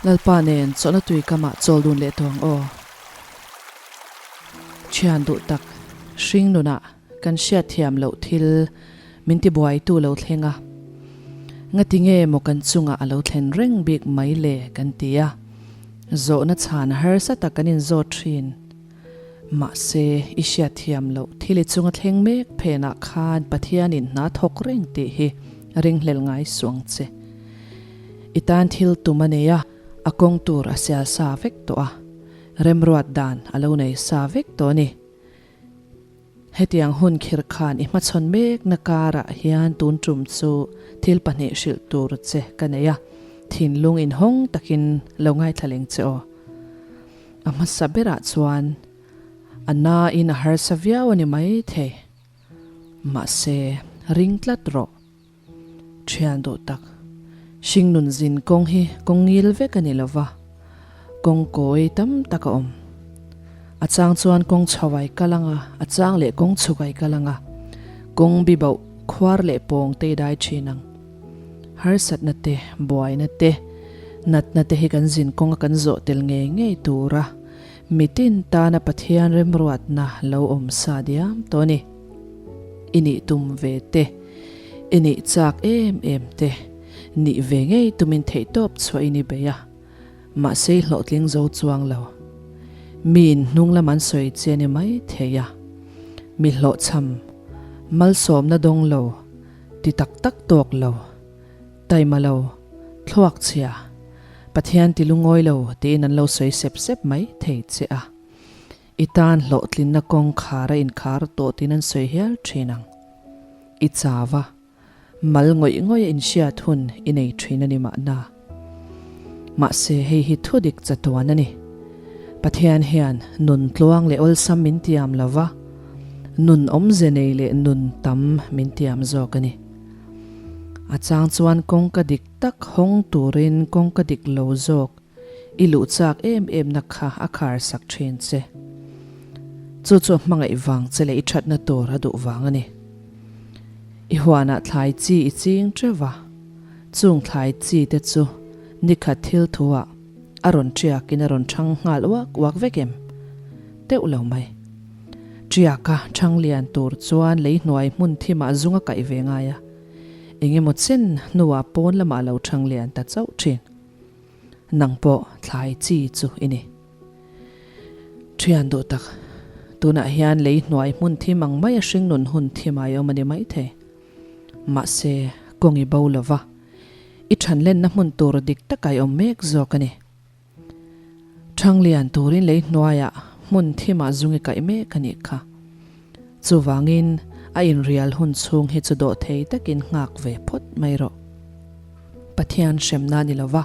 Lalpa nen chawlhna tui kamah chawl dun leh tawh ang aw. Thian duh tak, hring nunah kan hriat thiam loh thil min tibuaitu lo thleng a. Ngati nge maw kan chungah a lo thlen reng bik mai le kan ti a. Zawhna chhan harsa tak kan inzawt thin. Mahse, i hriat thiam loh thil i chunga thleng mek phenah khan Pathianin hna thawk reng tih hi ringhlel ngai suang che. I tan thil tum a nei a, a kawng tur a sial sa vek tawh a, remruat dan a lo nei sa vek tawh a ni. Hetiang hun khir khan i hmachhawn mekna karah hian tun tum chu thil pahnih hrilh tur che ka nei a, thinlung inhawng takin lo ngaithla leng che aw. A hmasa berah chuan a nain a harsa viau a ni mai thei. Mahse, ring tlat rawh. Thian duh tak, hring nun zin kawng hi kawng ngil vek a ni lo va, kawng kawi tam tak a awm. A chang chuan kawng chho ai kal ang a, a chang leh kawng chhuk ai kal ang a, kawng bi bauh khuar leh pawng te i dai thin ang. Harsatna te, buaina te, natna te hi kan zin kawnga kan zawh tel ngei ngei tura mitin tana Pathian remruatna lo awm sa diam tawh a ni. I nih tum ve te, i nih chak em em te, nih ve ngei tumin theihtawp chhuah i ni bei a, mahse i hlawhtling zo chuang lo. Miin hnung lam an sawi che a ni mai thei a, mi hlawhchham, malsawmna dawng lo, Ti tak tak tawk lo, taima lo, thluak chhia, Pathian ti lungawi lo tiin an lo sawi sep sep mai thei che a. I tan hlawhtlinna kawng khar a inkhar tawh tiin an sawi hial thin ang. I chau a, mal ngawih ngawih a inhriat hun i nei thin a ni mahna. Mahse hei hi thudik chatuan a ni. Pathian hian nun tluang leh awlsam min tiam lo va, nun awmze nei leh nun tam min tiam zawk a ni. A chang chuan kawngka dik tak hawng turin kawngka dik lo zawk i luh chak em em na kha a khar sak thin che. Chu chu a hmangaih vang che leh i thatna tur a duh vang a ni. I huanah thlai chi i ching teuh va. Chung thlai chi te chu nikhat thil thu ah a rawn ṭiak in a rawn ṭhang nghal uak uak vek em? Teuh lo mai. Ṭiak a ṭhang lian tur chuan lei hnuai hmun thim ah zung a kaih ve ngai a, eng emaw chen hnu ah pawn lamah a lo ṭhang lian ta chauh ṭhin. Nang pawh thlai chi chu i ni. Ṭhian duh tak, tunah hian lei hnuai hmun thim ang mai a hringnun hun thim ai awm a ni maithei. Mahse, kawng i bo lo va, i ṭhanlenna hmun tur dik taka i awm mek zawk a ni. Ṭhanglian turin lei hnuaiah hmun thimah zung i kaih mek a nih kha. Chuvangin, a inrial hun chhung hi chu dawh thei takin nghak ve phawt mai rawh. Pathian hremna ni lo va,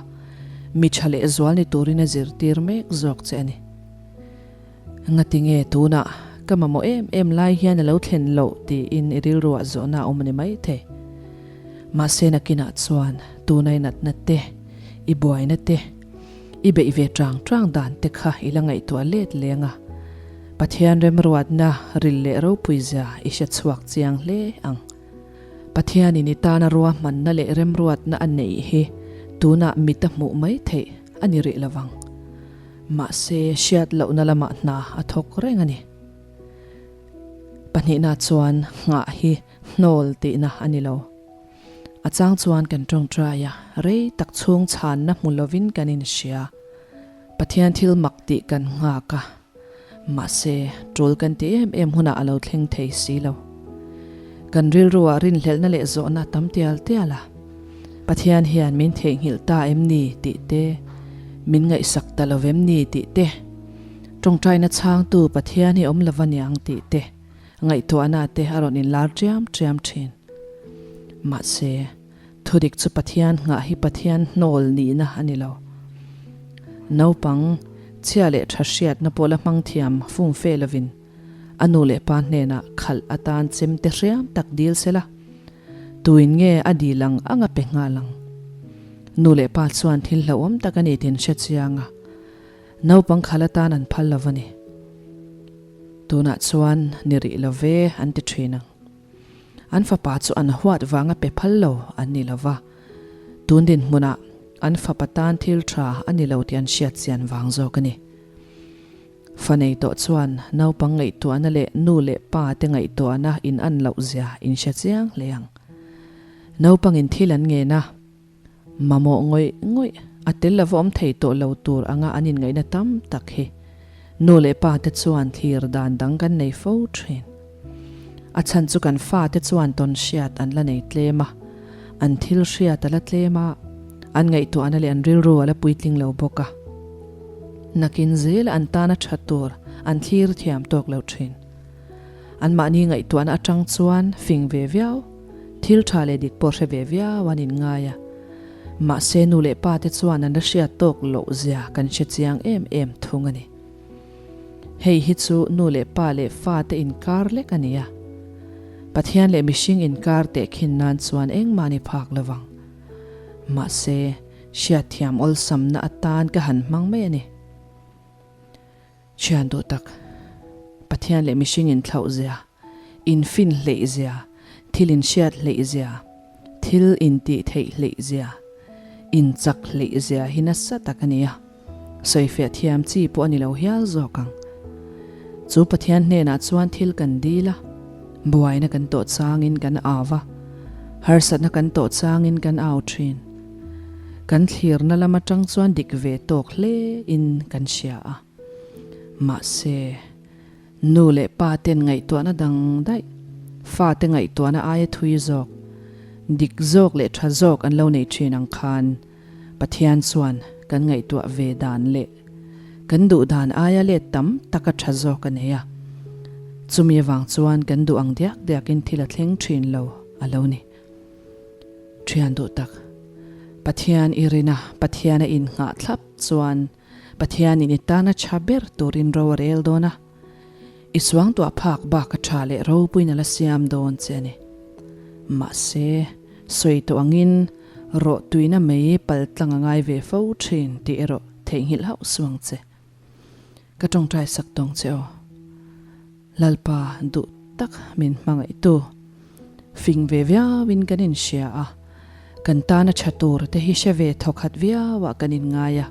mi ṭha lehzual ni turin a zirtir mek zawk che a ni. Ngatinge tunah ka mamawh em em lai hian a lo thlen loh tiin i rilruah zawhna a awm a ni maithei. Mahse nakinah chuan tuna i natna te, i buaina te, i beih ve tang tang dan te kha i la ngaihtuah let leng a, Pathian remruatna ril leh ropuizia i hre chhuak chiang hle ang. Pathianin i tana ruahmanna leh remruatna a neih hi tunah mit a hmuh mai theih a ni rih lovang. Mahse, hriat lohna lamah hna a thawk reng a ni. Pahnihna chuan nghah hi hnawl tihna a ni lo. A chang chuan kan tawngtai a, rei tak chhung chhanna hmu lovin kan inhria. Pathian thil mak tih kan nghak a, mahse, tul kan ti em em hunah a lo thleng thei si lo. Kan rilruah rinhlelhna leh zawhna tam tial tial a. Pathian hian min theihnghilh ta em ni tih te, min ngaihsak ta lo vem ni tih te, tawngtaina chhangtu Pathian hi awm lova niang tih te, ngaihtuahna te a rawn inlar ṭiam ṭiam ṭhin. Mahse, thudik chu Pathian nghah hi Pathian hnawl nihna a ni lo. Naupang, chhia leh ṭha hriatna pawh la hmang thiam fumfe lovin a nu leh pa hnenah khalh atan chemte hriam tak dil sela, Tuin nge a dil ang ang a pe nghal ang? Nu leh pa chuan thil hlauhawm tak a ni tin hre chiang a, naupang khal atan an phal lo a ni. Tunah chuan ni rih lo ve an ti thin ang. An fapa chu an huat vanga pe phal lo an ni lo va, tun dinhmunah. An fapa tan thil tha a ni lo tih an hriat chian vang zawk a ni. Fa nei tawh chuan naupang ngaihtuahna leh nu leh pa te ngaihtuahna in an loh zia in hre chiang hle ang. Naupangin thil an ngen a, mamawh ngawih ngawih a tel lova awm thei tawh lo tur anga an inngaihna tam tak hi nu leh pa te chuan thlir dan dang kan nei fo thin. A chhan chu kan fate chuan tawn hriat an la nei tlem a, an thil hriat a la tlem a, an ngaihtuahna leh an rilru a la puitling lo bawk a. Nakin zela an tana tha tur an thlir thiam tawk lo thin. Anmahni ngaihtuahna atang chuan fing ve viau, thil tha leh dik pawh hre ve viau an inngai a. Mahse nu leh pa te chuan an la hriat tawk loh zia kan hre chiang em em thung a ni. Hei hi chu nu leh pa leh fate inkar lek a ni a. Pathian leh mihring inkar tehkhin nan chuan engmah ni phak lo vang. Mahse, hriatthiam awlsamna atan ka han hmang mai a ni. Thian duh tak, Pathian leh mihring inthlauh zia, infin hleih zia, thil inhriat hleih zia, thil intih theih hleih zia, inchak hleih zia hi nasa tak a ni a, sawifiah thiam chi pawh a ni lo hial zawk ang. Chu Pathian hnenah chuan thil kan dil a, buaina kan tawh changin kan au va, harsatna kan tawh changin kan au thin. Kan thlirna lam atang chuan dik ve tawk hle in kan hria a. Mahse, nu leh pa ten ngaihtuahna dang daih, fate ngaihtuahna aia thui zawk, dik zawk leh tha zawk an lo nei thin ang khan Pathian chuan kan ngaihtuah ve dan leh kan duh dan aia let tam taka tha zawk a nei a. Chumi avang chuan kan duh ang diak diakin thil a thleng thin lo a lo ni. Thian duh tak, Pathian i rin a, Pathian a innghah thlap chuan Pathianin i tana tha ber turin ro a rel dawn a, i suangtuah phak bak a tha leh ropuiin a la siam dawn che a ni. Mahse, sawi tawh angin rawh tuina mei pal tlang a ngai ve fo thin tih erawh theihnghilh hauh suang che. Ka tawngtai sak tawng che aw. Lalpa duh tak min hmangaihtu. Fing ve viauin kan inhria a, kan tana tha tur te hi hre ve thawkhat viauah kan inngai a.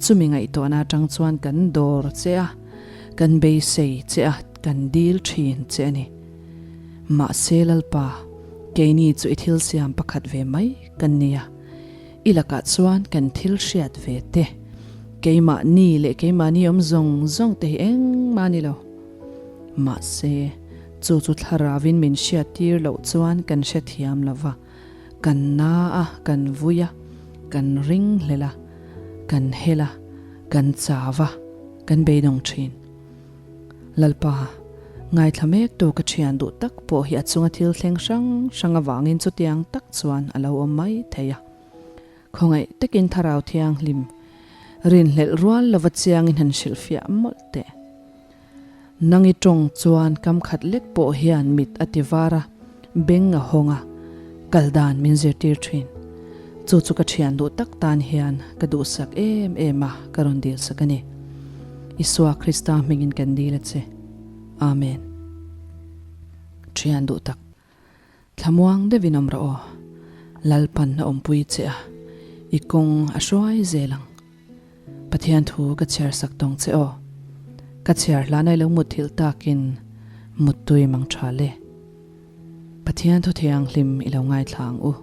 Chumi ngaihtuahna atang chuan kan dawr che a, kan beisei che a, kan dil thin che a ni. Mahse Lalpa, keini chu i thil siam pakhat ve mai kan ni a. I lakah chuan kan thil hriat ve te, keimahni leh keimahni awm zawng zawng te hi engmah a ni lo. Mahse, chu chu thlaravin min hriattir loh chuan kan hrethiam lo va, kan na a, kan vui a, kan ring hlel a, kan hel a, kan chau a, kan beidawng thin. Lalpa, ngaithla mektu ka thian duh tak pawh hi a chunga thil thleng hrang hrang avangin chutiang tak chuan a lo awm mai thei a. Khawngaih takin Thlarau Thianghlim rinhlelh rual lova chiangin han hrilhfiah mawlh teh. Nang i tawng chuan kam khat lek pawh hian mit a ti var a, beng a hawng a, kal dan min zirtir thin. Chu chu ka thian duh tak tan hian ka duhsak em em a, ka rawn dilsak a ni. Isua Krista hmingin kan dil a che. Amen. Thian duh tak, thlamuang deuhin awm rawh aw. Lalpan a awmpui che a, i kawng a hruai zel ang. Pathian thu ka chhiar sak tawng che aw. Ka chhiar hlan ai lo mutthilh takin muttui mang tha le. Pathian thu thianghlim i lo ngaithla ang u.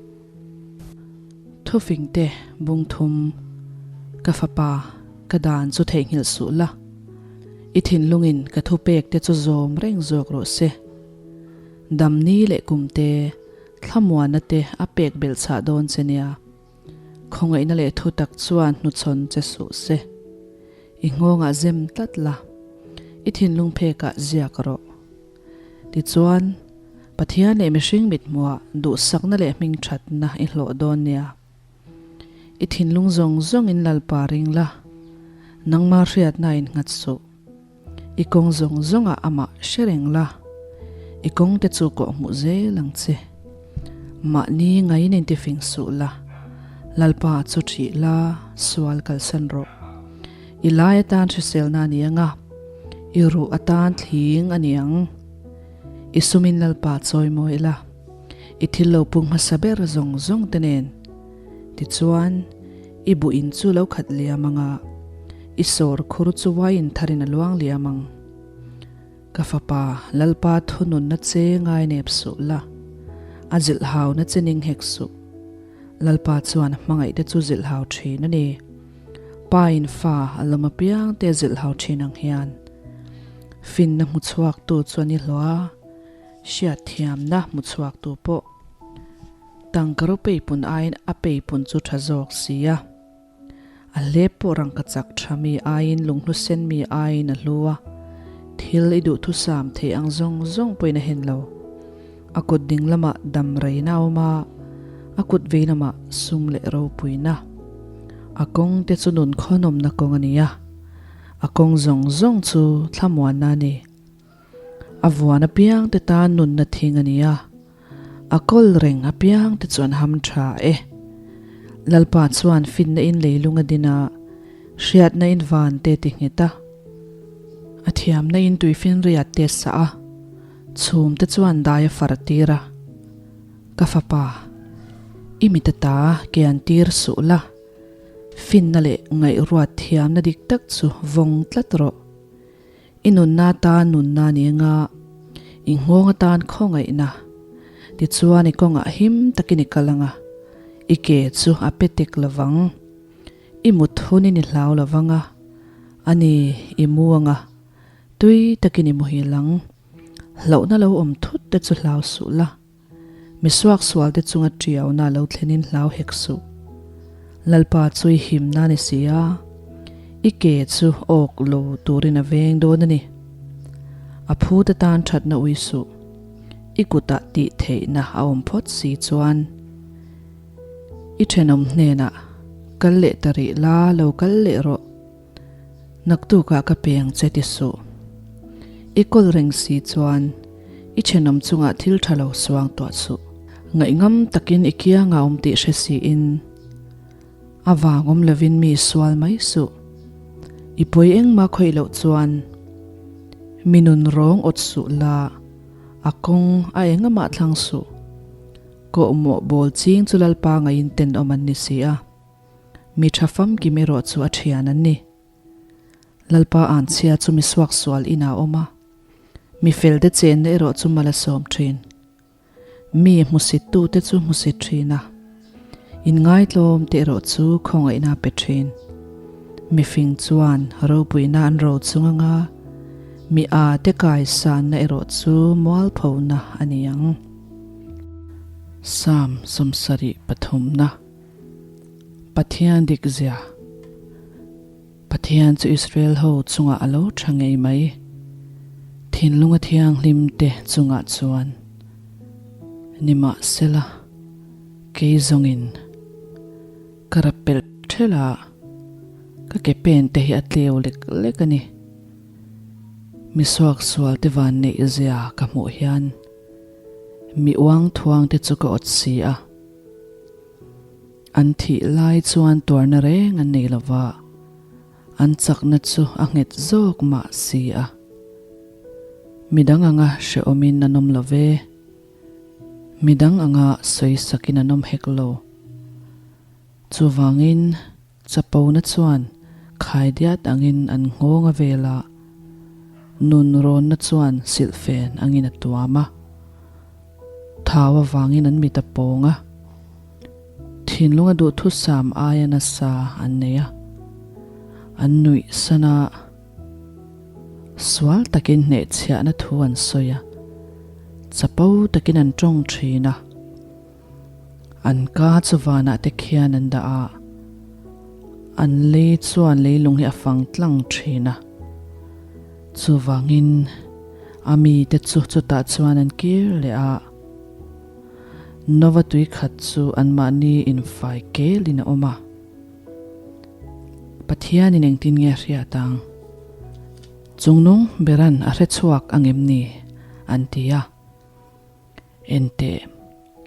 Thufingte bung thum, Ka fapa, ka dan chu theihnghilh suh la. I thinlungin ka thupek te chu zawm reng zawk rawh se. Damni leh kumte, thlamuanna te a pek belh chhah dawn che nia. Khawngaihna leh thutak chuan hnuchhawn che suh se. I nghawngah zem tlat la, i thinlung phekah ziak rawh. Tichuan, Pathian leh mihring mithmuhah duhsakna leh hmingthatna i hlawh dawn nia. I thinlung zawng zawngin Lalpa ring la, nangma hriatna innghat suh. I kawng zawng zawngah amah hre reng la, i kawng te chu kawh hmuh zel ang che. Mahni ngaiin intifing suh la, Lalpa chu ṭhih la, sual kalsan rawh. I lai atan hriselna a ni ang a, i ruh atan thling a ni ang. I sumin Lalpa chawimawi la, i thil lo pung hmasa ber zawng zawng te nen. Tichuan. I buh in chu lo khat liam ang a, i sawr khur chu wine tharin a luang liam ang. Ka fapa, Lalpa thununna che ngai nep suh la, a zilhhauna che ning hek suh. Lalpa chuan a hmangaihte chu zilhhau thin a ni. Pa in fa a lawm apiang te zilhhau thin ang hian. Finna hmu chhuaktu chu an i hlawh a, hriatthiamna hmu chhuaktu pawh tangka ro peipun aiin a peipun chu tha zawk si a. A hlep pawh rangka chak tha mi aiin lunghlu sen mi aiin a hlu a, thil i duhthusam theih ang zawng zawng pawhin a hen lo. A kut ding lamah dam reina a awm a, a kut vei lamah sum leh ropuina. A kawng te chu nun khawnawmna kawng a ni a, a kawng zawng zawng chu thlamuanna a ni. A vuan apiang te tan nunna thing a ni a, a kawl reng apiang te chu an ham tha e. Lalpa chuan finna in leilung a din a, hriatna in van te ti nghet a, a thiamna in tuifinriat te sah a, chhum te chuan dai a far tir a. Ka fapa, i mit ata ke an tir suh la, finna leh ngaihruat thiamna dik tak chu vawng tlat rawh. I nunna atan nunna ni anga, i nghawng atan khawngaihna. Tichuan i kawngah him takin i kal anga, i ke chu a pe tek lovang. I mut hunin i hlau lovang a, a ni, i mu anga, tui takin i muhil ang. Hlauhna lo awm thut te chu hlau suh la. Mi suaksual te chunga ṭiauna lo thlenin hlau hek suh. Lalpa chu i himna a ni si a, i ke chu awk lo turin a veng dawn a ni. A phut atan ṭhatna ui suh. I kutah tih theihna a awm phawt si chuan i ṭhenawm hnenah kal leh ta rih la, lo kal leh rawh. Naktukah ka peng che ti suh. I kawl reng si chuan i thenawm chungah thil tha lo suang tuah suh. Ngaihngam takin i kiangah awm tih hre siin a vang awm lovin mi sual mai suh. I pawi engmah khawih loh chuan mi nun rawng awt suh la, a kawng a engamah thlang suh. Kawhmawh bawl ching chu Lalpa ngaiin tenawm an ni si a. Mi tha famkim erawh chu a thian an ni. Lalpa anchhia chu mi suaksual inah a awm a, mi felte chenna erawh chu mal a sawm thin. Mi hmusittute chu hmusit thin a, inngaitlawmte erawh chu khawngaihna a pe thin. Mi fing chuan ropuina an ro chung anga, mi ate kaisanna erawh chu mualphona a ni ang. Psalm 73. Pathian dik zia. Pathian chu Israel ho chungah a lo tha ngei mai. Thinlunga thianghlim te chungah chuan nimahsela kei zawngin ka rap pelh thelh a, ka ke pen te hi a tleu lek lek a ni. Mi suaksual te van neih zia ka hmuh hian mi uang thuang te chu ka awt si a. An thih lai chuan tuarna reng an nei lova, an chakna chu a nghet zawk mah si a. Midang anga hrehawmin an awm lo ve, midang anga sawisakin an awm hek lo. Chuvangin Chapona chuan khaidiat angin an nghawng a vel a, nun rawnna chuan silhfen angin a tuam a. Thau avangin an mit a pawng a, thinlunga duhthusam aia nasa an nei a, an nuih san a, sual takin hnehchhiahna thu an sawi a, chapo takin an tawng thin a. An ka chu vanah te khian an dah a, an lei chuan leilung hi a fang tlang thin a. Chuvangin a mite chu chutah chuan an kir leh a, Nova tui khat chu anmahni infai kelin a awm a. Pathianin engtin nge a hriat ang? Chungnung beran a hre chhuak angem ni? an ti a. Enteh,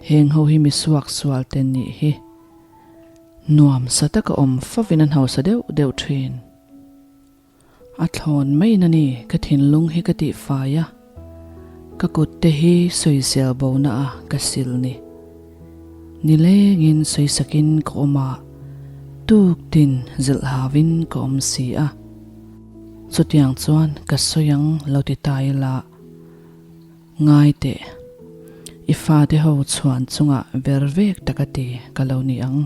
heng ho hi mi suak sual te nih hi. Nuam sa taka awm fovin an hausa deuh deuh thin. A thlawn maiin a ni ka thinlung hi ka tihfai a, ka kut te hi sawisel bona a ka sil ni. Nilengin sawisakin ka awm a. Tuk tin zilh hauin ka awm si a. Chutiang chuan ka sawi ang lo ti ta ila. Ngai teh, i fate ho chhuan chungah ver vek tak a ti ka lo ni ang.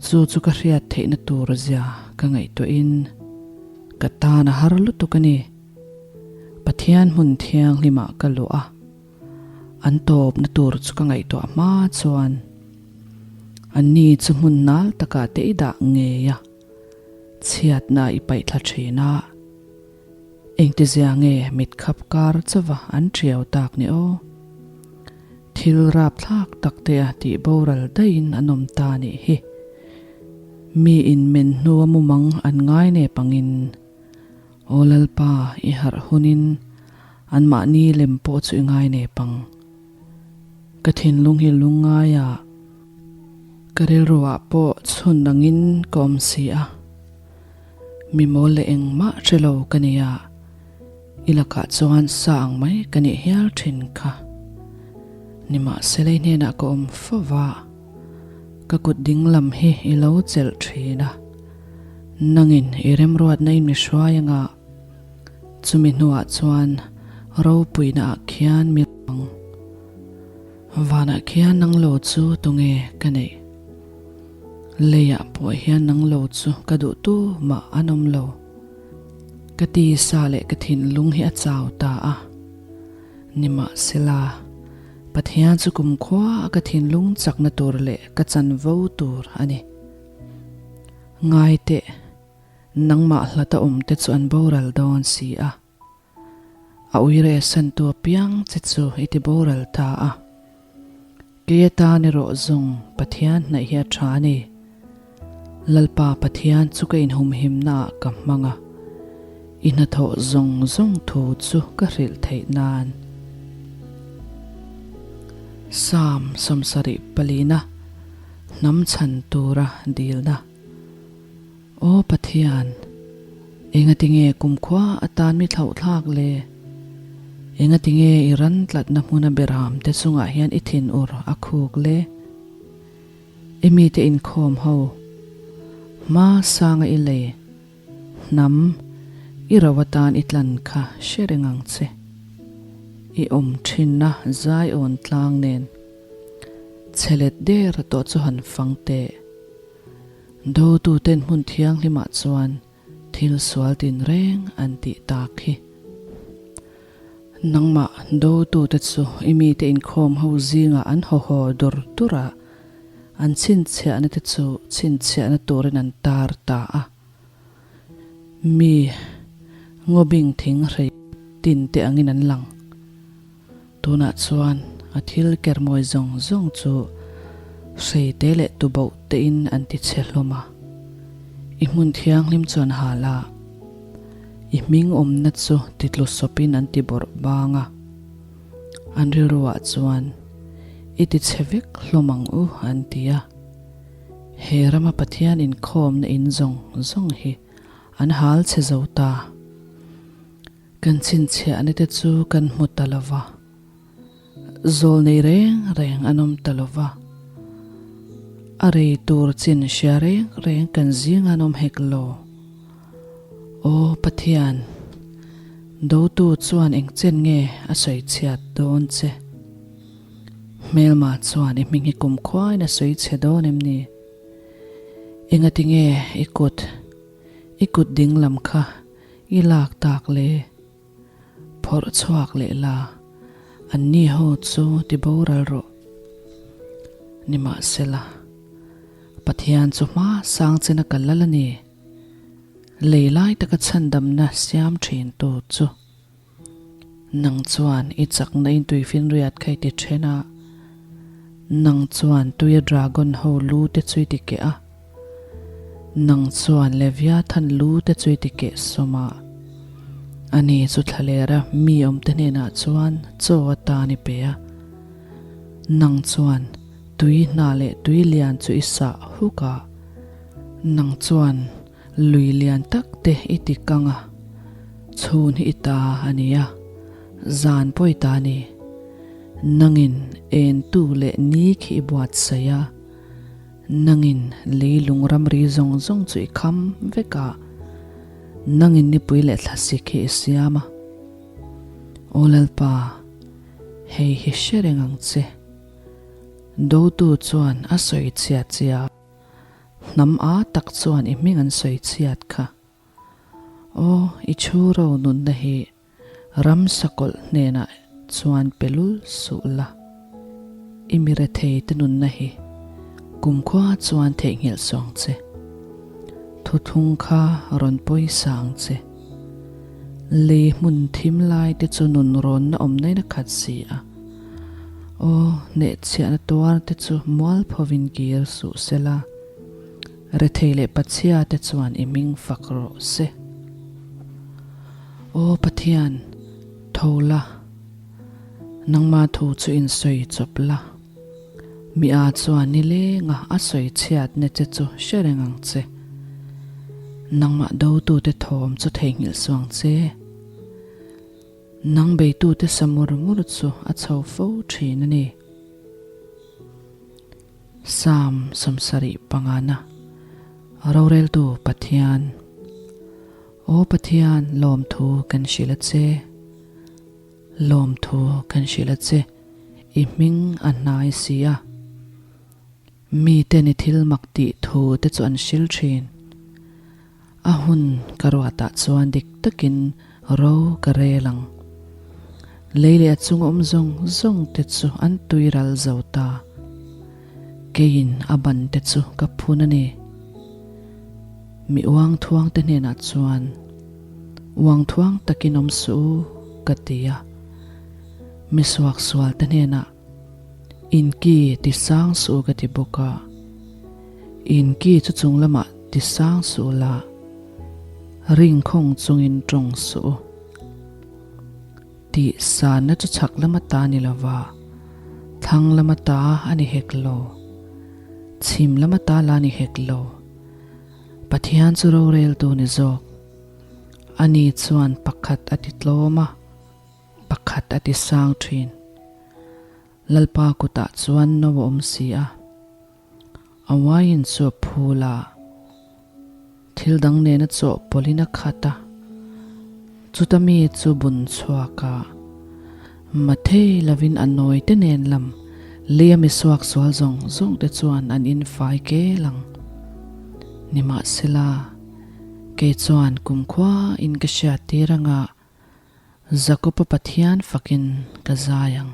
Chu chu ka hriat theihna tur zia ka ngaihtuahin ka tan a har lutuk a ni. Pathian hmun thianghlimah ka luh a, an tawpna tur chu ka ngaihtuah hma chuan anni chu hmun nal takah te i dah ngei a, chhiatna i paih thla thin a. Engtizia nge mit khap kar chauva an ṭiau tak ni aw? Thil rapthlak tak te a tih boral daihin an awm ta nih hi. Mi in men hnua mumang an ngai nep angin, Aw Lalpa, i harh hunin anmahni lem pawh chu i ngai nep ang. Ka thinlung hi lungngai a, ka rilruah pawh chhun angin ka awm si a. Mi mawl leh engmah hre lo ka ni a, i lakah chuan sa ang mai ka nih hial thin kha. Nimahsela i hnenah ka awm fo va, ka kut ding lam hi i lo chelh thin a, nangin i remruatna in mi hruai anga, chumi hnuah chuan ropuina ah khian mi ang. Vanah khian nang lo chu tunge ka neih? Leiah pawh hian nang lo chu ka duh tu mah an awm lo. Ka tisa leh ka thinlung hi a chau ta a. Nimahsela, Pathian chu kumkhua a ka thinlung chakna tur leh ka chanvo tur a ni. Ngai teh, nangmah hlata awmte chu an boral dawn si a. A uire santu apiang che chu i ti boral ta a. Kei atan erawh zawng Pathian hnaih hi a tha a ni. Lalpa Pathian chu ka inhumhimnaah ka hmang a, i hnathawh zawng zawng thu chu ka hrilh theih nan. Psalm 74, Hnam chhan tura dilna. Aw Pathian, engatinge kumkhua atan mi thlauhthlak le? Engatinge i ran tlatna hmuna beram te chungah hian i thinur a khuk le? I mite inkhawm ho, hma sanga i lei, hnam, i ro atan i tlan kha hre reng ang che. I awm thinna zaiawn tlang nen chhe let der tawh chu han fang teh. Dotuten hmun thianghlimah chuan thil sual tinreng an tih tak hi. Nangmah dotute chu i mite inkhawm ho zingah an haw haw dur dur a, an chhinchhiahna te chu chhinchhiahna turin an tar ta a. Mi ngawbing thing hrei tin te angin an lang. Tunah chuan a thil kermawi zawng zawng chu hreite leh tuboh tein an ti chhe hlawm a. I hmun thianghlim chu an hal a, i hming awmna chu titlu sawpin an ti bawrh bang a. An rilruah chuan, I ti chhe vek hlawm ang u, an ti a. He rama Pathian inkhawmna in zawng zawng hi an hal chhe zo ta. Kan chhinchhiahna te chu kan hmu ta lo va, zawl nei reng reng an awm ta lo va, a rei tur chin hria reng reng kan zing an awm hek lo. Aw Pathian, dotu chuan engchen nge a sawi chhiat dawn che? Hmelma chuan i hming hi kumkhuain a sawi chhe dawn em ni? Engatinge i kut, i kut dinglam kha I lak tak le, phawrh chhuak leh la, anni ho chu ti boral rawh. Nimahsela, Pathian chu hma sang chena ka lal a ni, lei lai taka chhandamna siam thintu chu. Nang chuan i chakna in tuifinriat kha i ti then a, nang chuan tuia dragon ho lu te chu i ti keh a, nang chuan Leviathan lu te chu i ti keh sawm a, ani chu thlalera mi awmte hnenah chuan chaw atan i pe a, nang chuan tui hna leh tui lian chu i sah huk a, nang chuan Lui lian tak te i ti kang a, chhun hi i ta a ni a, zan pawh i ta a ni. Nangin entu leh ni khi i buatsaih a. Nangin leilung ramri zawng zawng chu i kham vek a, nangin nipui leh thlasik hi i siam a. Aw Lalpa, hei hi hre reng ang che. Dotu chuan a sawi chhiat che a, hnam a tak chuan i hming an sawi chhiat kha. Aw, i chhu ro nunna hi Ram sakawlh hnenah chuan pe lul suh la, i mi rethei te nunna hi kumkhua chuan theihnghilh suh ang che. Thuthlung kha rawn pawisa ang che. Lei hmun thim lai te chu nun rawnna awm nain a khat si a. Aw, hnehchhiahna tuar te chu mualphovin kir suh se la. Rethei leh Pachhia te chuan i hming fak rawh se. Aw Pathian, tho la, nangma thu chu in sawi chawp la. Mi a chuan nilenga a sawi chhiatna che chu hre reng ang che. Nangmah dotute thawm chu theihnghilh suh ang che. Nang beitute sa mur mur chu a chho fo thin a ni. Psalm 75 na, Roreltu Pathian. Aw Pathian, lawmthu kan hrilh a che, lawmthu kan hrilh a che, i hming a hnai si a. Miten i thil mak tih thu te chu an hril thin. A hun ka ruatah chuan dik takin ro ka rel ang. Lei leh a chung awm zawng zawng te chu an tui ral zo ta. Keiin a ban te chu ka phun a ni. Mi uang thuang te hnenah chuan, Uang thuang takin awm suh u, ka ti a. Mi suaksual te hnenah, Inki ti sang suh u ka ti bawk a. Inki chu chung lamah ti sang suh u la, ringkhawng chungin tawng suh u. Tih sanna chu chhak lama ta ni lova, thlang lama ta a ni hek lo, chhim lama ta la ni hek lo. Pathian chu roreltu ni zawk. Ani chuan pakhat a ti tlawm a. Pakhat a ti sang thin. Lalpa kutah chuan no a awm si a. A wine chu a phul a, thil dang nena chawhpawlhin a khat a. Chuta mi chu bun chhuak a, mathei lovin a nawi te nen lam lei a mi suak sual zawng zawng te chuan an infai kel ang. Nimahsela, kei chuan kumkhua in ka hriattir anga Jakob-a Pathian fakin ka zai ang.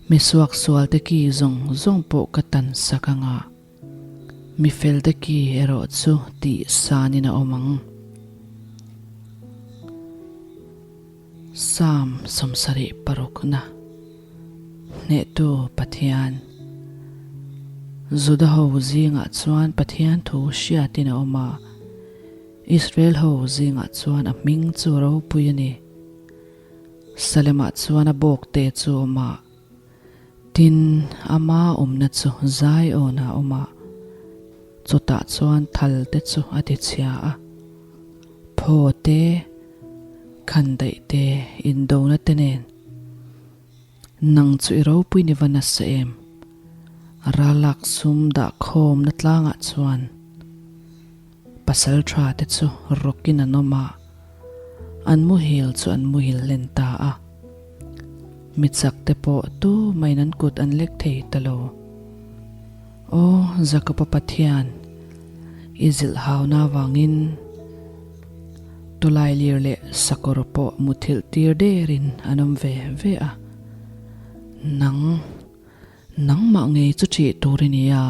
Mi suaksualte ki zawng zawng pawh ka tan sak ang a, mi felte ki erawh chu tih sanin a awm ang. Psalm 76 na Hnehtu Pathian Juda ho zingah chuan Pathian thu hriatin a awm a. Israel ho zingah chuan a hming chu ropui a ni. Salemah chuan a bawk te chu a awm a, tin, ama awmna chu Zion-ah a awm a, chutah chuan thal te chu a ti chhia a, phaw te, khandaih te, indona te nen. Nang chu i ropui ni va nasa em? Ralak sum dahkhawmna tlangah chuan. Pasal tha te chu rawkin an awm a, an muhil chu an muhil hlen ta a. Mi chak te pawh tu main an kut an lek thei ta lo. Aw Jakoba Pathian, i zilh hauna avangin tawlailir leh sakawr pawh muthilh tir derin an awm ve ve a. Nang, nangmah ngei chu ṭih tur i ni a.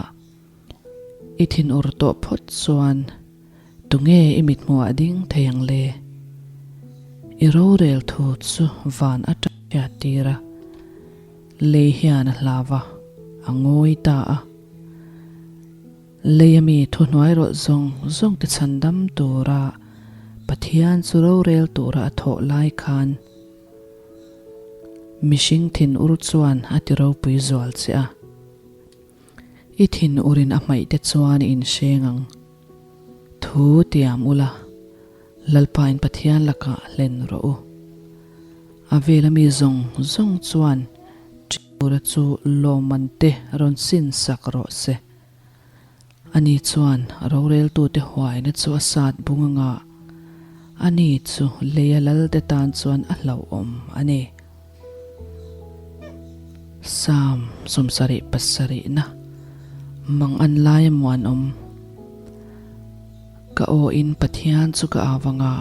I thinur tawh phawt chuan tunge i mithmuh ah ding thei ang le? I rorel thu chu van atang hriat tir a, lei hian a hlau a, a ngawi ta a. Lei ami thuhnuai rawlh zawng zawng te chhandam tura Pathian chu rorel tura a thawh lai khan mihring thinur chuan a ti ropui zual che a. I thin urin a hmaih te chuan i inhreng ang. Thu tiam ula, Lalpa in Pathian lakah hlen rawh u. A vela mi zawng zawng chuan Ṭiura chu lawmman te rawn sin sak rawh se. Ani chuan roreltute huaina chu a sat bung anga ani chu leia lalte tan chuan a hlauhawm a ni. Psalm 77 na mang an lai a muanawm. Ka aw in Pathian chu ka au anga,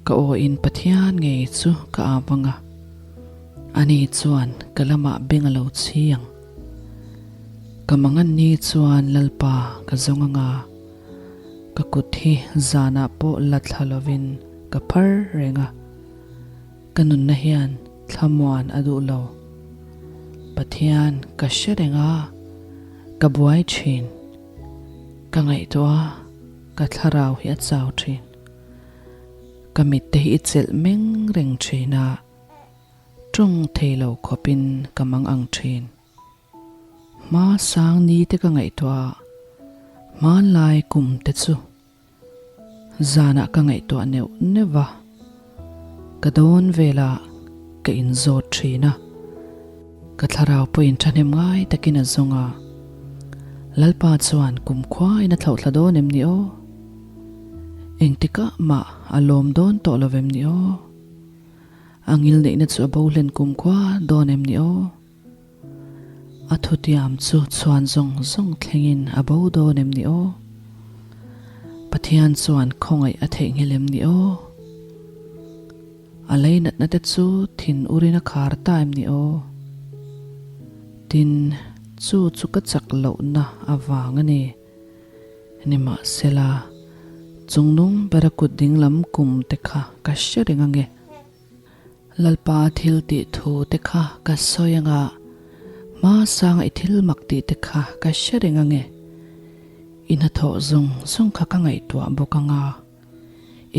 ka aw in Pathian ngei chu ka au anga, ani chuan ka lamah beng a lo chhi ang. Ka mangan ni chuan Lalpa ka zawng anga, ka kut hi zanah pawh la thla lovin ka phar reng a. Ka nunna hian thlamuan a duh lo. Pathian ka hre reng a, ka buai thin. Ka ngaihtuah a, ka thlarau hi a chau thin. Ka mitte hi i chelh meng reng thin a, tawng thei lo khawpin ka mang ang thin. Hma sang ni te ka ngaihtuah a, hmanlai kum te chu Zanah ka ngaihtuah neuh neuh va, ka dawn velah ka inzawt thin a, ka thlarau pawhin thahnem ngai takin a zawng a, Lalpa chuan kumkhuain a thlauhthla dawn em ni aw? Engtikah mah a lawm dawn tawh lo vem ni aw? A ngilneihna chu a bo hlen kumkhua dawn em ni aw? A thutiam chu chhuan zawng zawng thlengin a bo dawn em ni aw? Pathian chuan khawngaih a theihnghilh em ni aw? A leinatna te chu thin urin a khar ta em ni aw? Tin, chu chu ka chak lohna avang a ni. Nimahsela, chungnung bera kut dinglam kum te kha ka hre reng ange. Lalpa thil tih thu te kha ka sawi anga, hma sanga i thil mak tih te kha ka hre reng ange. I hnathawh zawng zawng kha ka ngaihtuah bawk anga,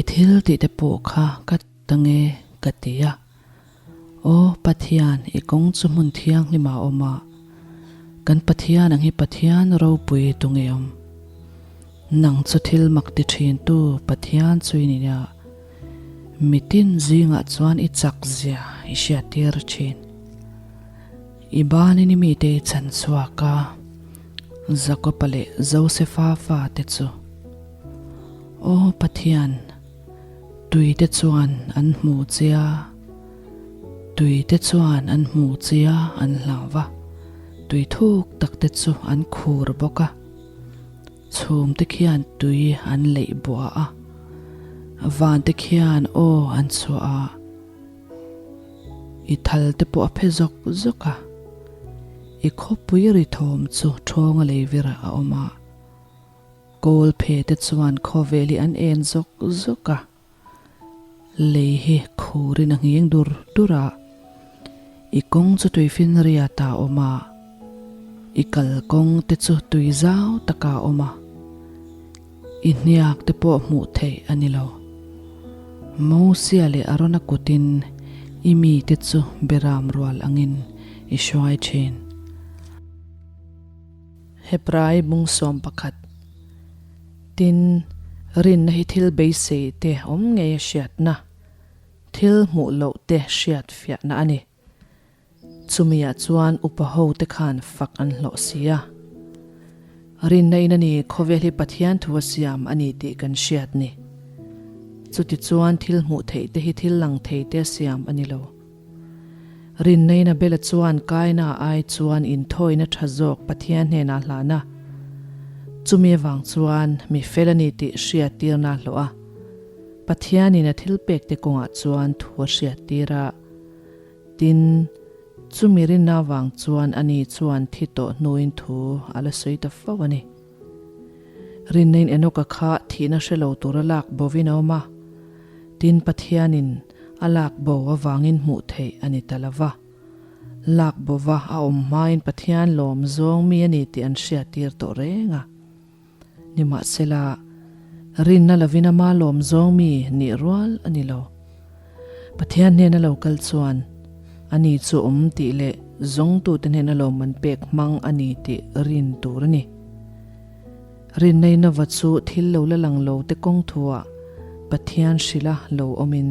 i thil tih te pawh kha ka ta nge ka ti a. Aw Pathian, i kawng chu hmun thianghlim ah a awm a, kan Pathian ang hi Pathian ropui tu nge awm? Nang chu thil mak ti thin tu Pathian chu i ni a. Mitin zingah chuan i chak zia i hriattir thin. I banin i mite i chhan chhuak a, Jakopa leh Josefa fate chu. Aw Pathian, tuite chuan an hmu che a, tuite chuan an hmu che a an hlau va, tui thuk takte chu an khur bawk a. Chhum te khian tui an leih buah a, van te khian aw an chhuah a, i thal te pawh a phe zawk zawk a, i khawpui ri thawm chu ṭhawnga lei vir a awm a, kawl phe te chuan khawvel hi an en zawk zawk a. Lei hi khurin a nghing dur dur a, i kawng chu tui finriat ah a awm a, i kal kawng te chu tui zau takah a awm a, i hniak te pawh hmuh theih a ni lo. Mosia leh Arona kutin i mite chu beram rual angin i hruai thin. Hebrai bung 11. Tin, rinna hi thil beisei te awm ngei a hriatna, thil hmuh loh te hriat fiahna a ni. Chumiah chuan upa ho te khan fak an hlawh si a. Rinna in a ni khawvel hi Pathian thu a siam a ni tih kan hriat ni. Chutichuan thil hmuh theih te hi thil lang thei te a siam a ni lo. Rinnain Abela chuan Kaina ai chuan inthawina tha zawk Pathian hnenah hlan a. Chumi avang chuan mi fel a ni tih hriattirna a hlawh a. Pathianin a thilpekte kawngah chuan thu a hriattir a. Tin, chumi rinna avang chuan ani chuan thi tawh hnuin thu a la sawi ta fo a ni. Rinnain Enoka kha thihna hre lo tura lak bovin a awm a. Tin, Pathianin a lak bo avangin hmuh theih a ni ta lo va. Lak bova a awm hmain Pathian lawm zawng mi a ni tih an hriattir tawh reng a. Nimahsela, rinna lovin ama lawm zawng mi nih rual a ni lo. Pathian hnena lo kal chuan ani chu awm tih leh zawngtute hnena lawmman pek hmang a ni tih rin tur a ni. Rinnainova chu thil lo la lang lo te kawng thuah Pathian hrilha lo awmin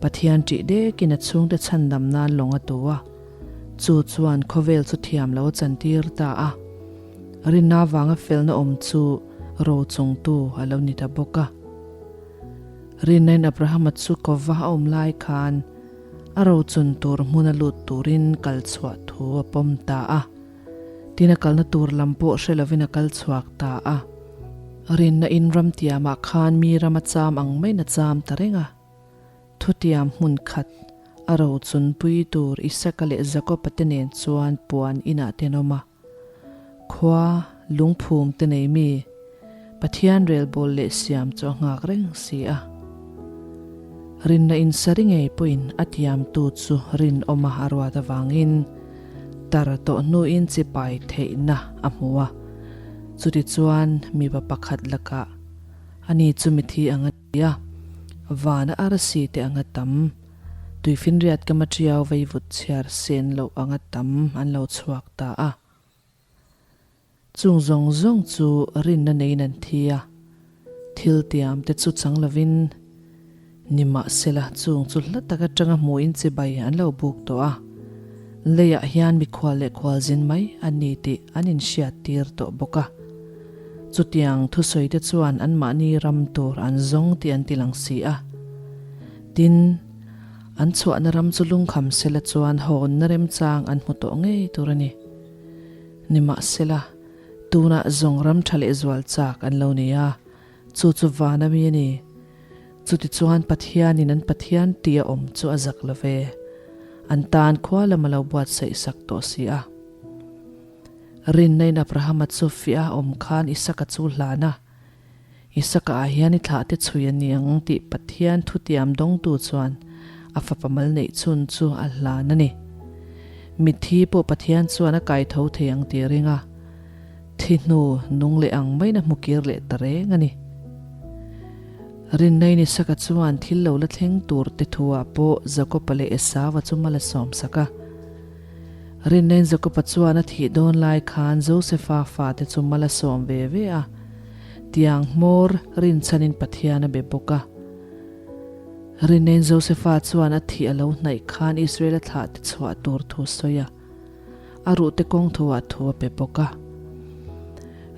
Pathian ṭih dekin a chhungte chhandam nan lawng a tu a, chu chuan khawvel chu thiam lo a chantir ta a. Rinna avanga felna awm chu rochungtu a lo ni ta bawk a. Rinnain Abrahama chu kova a awm lai khan a rochun tur hmuna lut turin kal chhuah thu a pawm ta a. Tin a kalna tur lam pawh hre lovin a kal chhuak ta a. Rinna in ramtiamah khan mi ram a cham ang maiin a cham ta reng a. Thutiam hmun khat a rochun pui tur Isaka leh Jakoba te nen chuan puan inah te an awm a. Khua lungphum te nei mi Pathian relbawl leh siam chu a nghak reng si a. Rinna insari ngei pawhin a tiamtu chu rinawma a ruat avangin tar tawh hnuin chipai theihna a hmu a. Chutichuan mipa pakhat lakah ani chu mithi ang a ti a, vana arsi te anga tam, tuifinriat kama tiau veivut chhiar sen loh anga tam an lo chhuak ta a. Chung zawng zawng chu rinna neiin an thi a, thil tiam te chu chang lovin nimahsela chung chu hla tak atanga hmuhin chibai an lo buk tawh a, leiah hian mikhual leh khualzin mai an ni tih an inhriat tir tawh bawk a. Chutiang thusawi te chuan anmahni ram tur an zawng tih an ti lang si a. Tin, an chhuahna ram chu lungkham sela chuan hawnna remchang an hmu tawh ngei tur a ni. Nimahsela, tunah zawng ram tha leh zual chak an lo nei a, chu chu van a mi a ni. Chutichuan Pathianin an Pathian tih a awm chu a zak lo ve. An tan khua lam a lo buatsaih sak tawh si a. Rinnain Abrahama chu fiah a awm khan Isaka chu hlan a, Isaka ah hian i thlah te chhui a ni ang tih Pathian thutiam dawngtu chuan a fapa mal neih chhun chu a hlan a ni. Mitthi pawh Pathian chuan a kai tho thei ang tih a ring a, thi hnu nung leh ang maiin a hmu kir leh ta reng a ni. Rinnain Isaka chuan thil lo la thleng tur te thu ah pawh Jakopa leh Esauva chu mal a sawm sak a. Rinnain Jakopa chuan a thih dawn lai khan Josefa fate chu mal a sawm ve ve a. Tiang hmawr rinchhanin Pathian a be bawk a. Rinnain Josefa chuan a thih a lo hnaih khan Israel a thlah te chhuah tur thu sawi a, a ruhte kawng thuah thu a pe bawk a.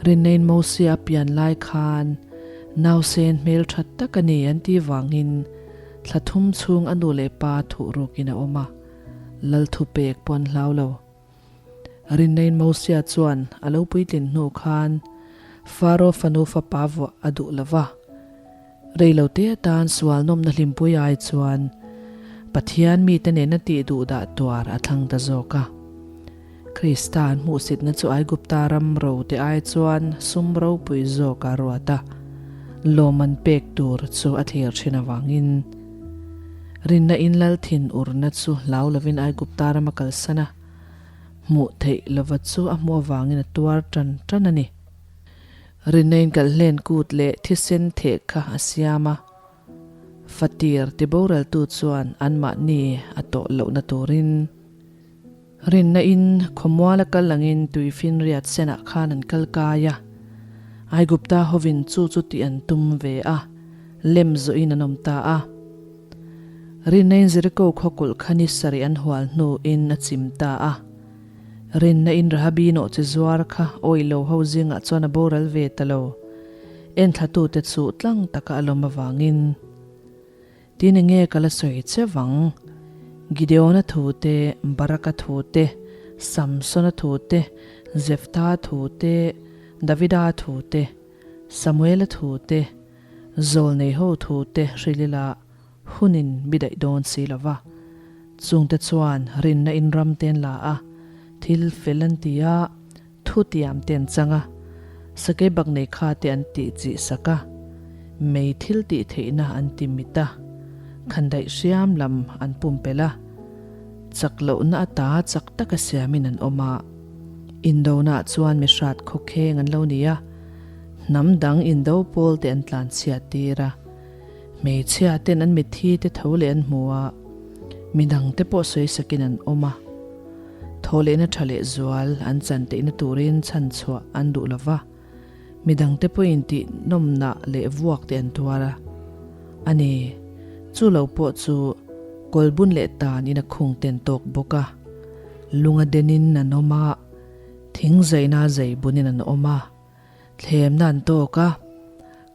Rinnain Mosia a pian lai khan nausen hmelthat tak a ni an tih vangin thla thum chhung a nu leh pa thuh rukin a awm a, lal thupek pawh an hlau lo. Rinnain Mosia chuan a lo puitlin hnu khan Faro fanu fapa vuah a duh lo va. Reilote atan sual nawmna hlimpui ai chuan Pathian mite nena tih duh dah tuar a thlang ta zawk a. Krista an hmuhsitna chu Aigupta ram rote ai chuan sum ropui zawk a ruat a, lawm an pek tur chu a thlir thin avangin Rinna in lal thin urna chu hlau lovin Aigupta ram a kalsan a, hmuh theih lova chu a hmuh avangin a tuar tan tan a ni. Rinna in kalhlen kut leh thisen theh kha a siam a, fatir ti boraltu chuan anmahni a tawh lohna turin Rinna in khawmual a kal angin tuifinriat senah khan an kal kai a, Aigupta hovin chu chu tih an tum ve a, lem zawhin an awm ta a. Rinna in Jeriko khaw kulh kha ni sarih an hual hnuin a chim ta a. Rinna in Rahabi nawhchi zuar kha awih lo ho zingah chuan a boral ve ta lo, enthlatute chu tlang taka a lawm avangin. Tin enge ka la sawi che vang? Gideona thu te, Baraka thu te, Samsona thu te, Jeftha thu te, Davida thu te, Samuela thu te, Zawlnei ho thu te hrilh ila hunin mi daih dawn si lo va. Chungte chuan rinna in ram te an la a, thil fel an ti a, Thu tiam te an chang a, sakei bak nei kha te an tih chih sak a, mei thil tih theihna an ti mit a, khandaih hriam lam an pumpelh a, chak lohna ata chak taka siamin an awm a. Indona chuan mi hrat khawkheng an lo ni a, hnam dang indo pawl te an tlanchhiat tir a, hmeichhia ten an mitthi te tho leh an hmu a, midang te pawh sawi sakin an awm a. Thawhlehna tha leh zual an chan teihna turin chhan chhuah an duh lo va, midangte pawhin tih nawmnah leh vuak te an tuar a. A ni, chu lo pawh chu kawlbun leh tan in a khung ten tawk bawk a, lunga denin an awm a, Thing zaina zei bunin an awm a, thlemna an tawk a,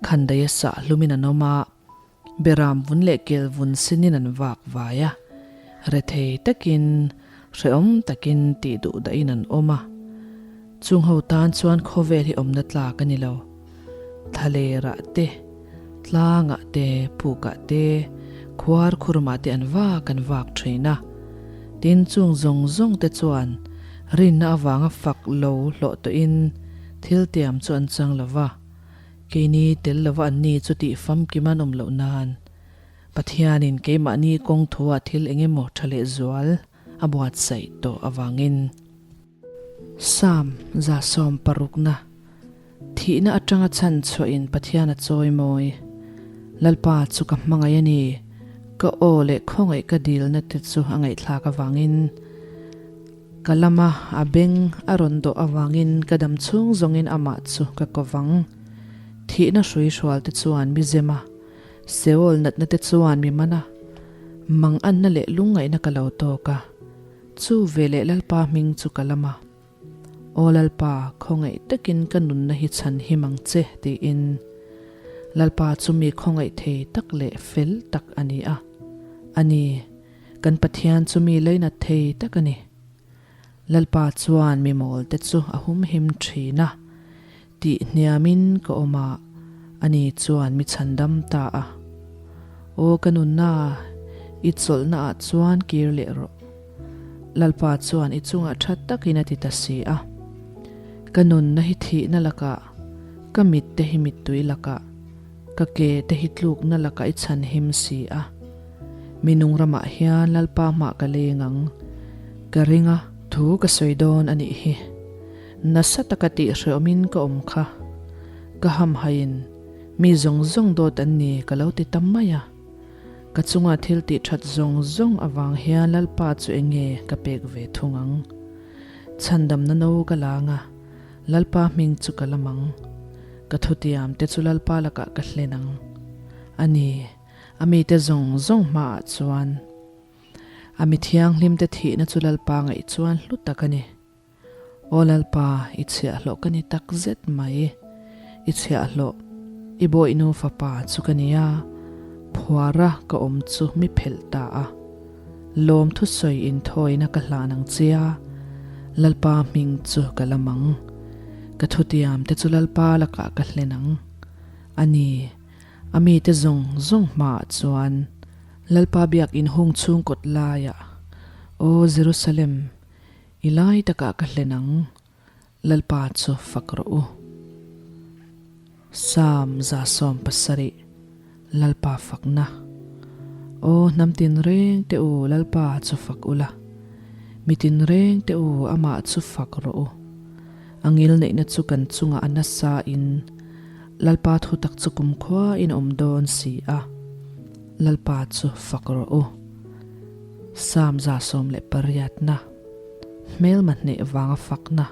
khandaia sah hlumin an awm a, Beram vun leh kel vun sinin an vak vai a, rethei takin, hrehawm takin tih duh dahin an awm a. Chung ho tan chuan khawvel hi awmna tlak a ni lo. Thlalerah te, tlangah te, pukah te, khuar khurmah te an vak an vak thin a. Tin, chung zawng zawng te chuan rinna avanga fak lo hlawh tawhin thil tiam chu an chang lo va. Keini tel lova an ni chu tih famkim an awm loh nan Pathianin keimahni kawng thuah thil eng emaw tha leh zual a buatsaih tawh avangin. Psalm 160na, Thihna atanga chhan chhuahin Pathian a chawi mawi. Lalpa chu ka hmangaih a ni, ka aw leh khawngaih ka dilna te chu a ngaihthlak avangin. Ka lama a beng a rawn dawh avangin ka dam chhung zawngin amah chu ka ko vang. Thihna hrui hrual te chuan mi zem a, Seol natna te chuan mi man a, manganna leh lungngaihna ka lo tawk a, chu veleh Lalpa hming chu ka lam a. Aw Lalpa, khawngaih takin ka nunna hi chhan him ang che, tiin. Lalpa chu mi khawngaih thei tak leh fel tak a ni a. A ni. Kan Pathian chu mi leinat thei tak a ni. Lalpa chuan mi mawlte chu a humhim thin a, tih hniamin ka awm a, ani chuan mi chhandam ta a. Aw ka nunna, i chawlhna ah chuan kir leh rawh. Lalpa chuan i chungah tha takin a ti ta si a. Ka nunna hi thihna lakah, ka mitte hi mittui lakah, Ka ke te hi tlukna lakah i chhanhim si a. Mi nung ramah hian Lalpa hmah ka leng ang. Ka ring a. Thu ka sawi dawn a nih hi. Nasa taka tih hrehawmin ka awm kha. Ka hamhaiin mi zawng zawng dawt an ni ka lo ti ta mai a. Ka chunga thil tih that zawng zawng avang hian Lalpa chu eng nge ka pek ve thung ang. Chhandamna no ka lang a. Lalpa hming chu ka lam ang. Ka thutiam te chu Lalpa lakah ka hlen ang. A ni, a mite zawng zawng hmaah chuan. A mi thianghlim te thihna chu Lalpa ngaih chuan hlu tak a ni. Aw Lalpa, i chhiahhlawh ka ni tak zet mai. I chhiahhlawh, i bawihnu fapa chu ka ni a, phuara ka awm chu mi phelh ta a. Lawm thusawi inthawina ka hlan ang che a, Lalpa hming chu ka lam ang. Ka thutiam te chu Lalpa lakah ka hlen ang. A ni, a mite zawng zawng hmaah chuan Lalpa biakinn hung chhung kawt laiah, Aw Jerusalem, i lai takah ka hlen ang. Lalpa chu fak rawh u. Psalm 170, Lalpa fakna. Aw hnam tinreng te u Lalpa chu fak ula, mi tinreng te u amah chu fak rawh u. A ngil neihna chu kan chungah a nasa in Lalpa thutak chu kumkhua in awm dawn si a, Lalpa chu fak rawh u. Psalm 118 na. Hmelma hneh vanga fakna.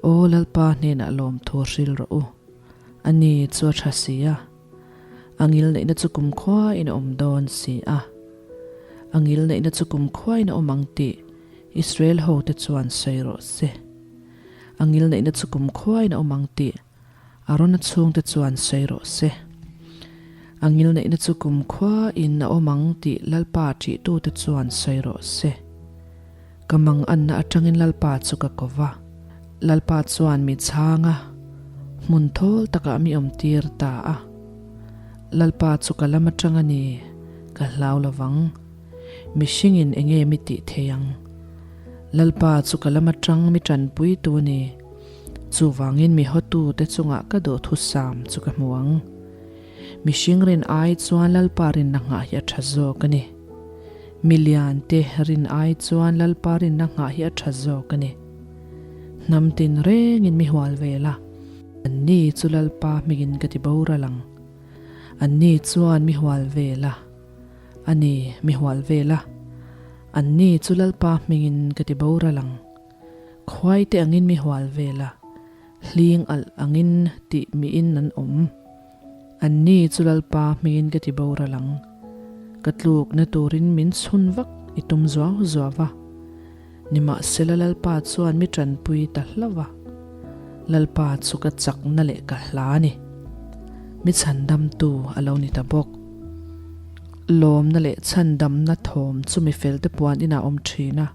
Aw Lalpa hnenah lawmthu hril rawh u. A ni chu a tha si a. A ngil neihna chu kumkhua in a awm dawn si a. A ngil neihna chu kumkhua in a awm ang tih Israel hote chuan sawi rawh se. A ngil neihna chu kumkhua in a awm ang tih Arona chhungte chuan sawi rawh se. A ngilneihna chu kumkhua in a awm ang tih Lalpa ṭihtute chuan sawi rawh se. Ka manganna aṭangin Lalpa chu ka ko va. Lalpa chuan mi chhang a, hmun thawl takah mi awmtir ta a. Lalpa chu ka lam aṭang a ni, ka hlau lo vang. Mihringin enge mi tih thei ang? Lalpa chu ka lam aṭang mi ṭanpuitu a ni. Chuvangin mi hawtute chungah ka duhthusam chu ka hmu ang. Mihring rin ai chuan Lalpa rinna nghah hi a tha zawk a ni. Mi liante rin ai chuan Lalpa rinna nghah hi a tha zawk a ni. Hnam tin rengin mi hual vel a, anni chu Lalpa hmingin ka ti boral ang. Anni chuan mi hual vel a, a ni, mi hual vel a, anni chu Lalpa hmingin ka ti boral ang. Khuaite angin mi hual vel a, hling alh angin tih miin an awm. Anni chu Lalpa hmingin ka ti boral ang. Ka tlukna turin min chhun vak i tum zuau zuau va. Nimahsela Lalpa chuan mi tanpui ta hlauh a. Lalpa chu ka chakna leh ka hla a ni. Mi chhandamtu a lo ni ta bawk. Lawmna leh chhandamna thawm chu mi felte puan inah a awm thin a.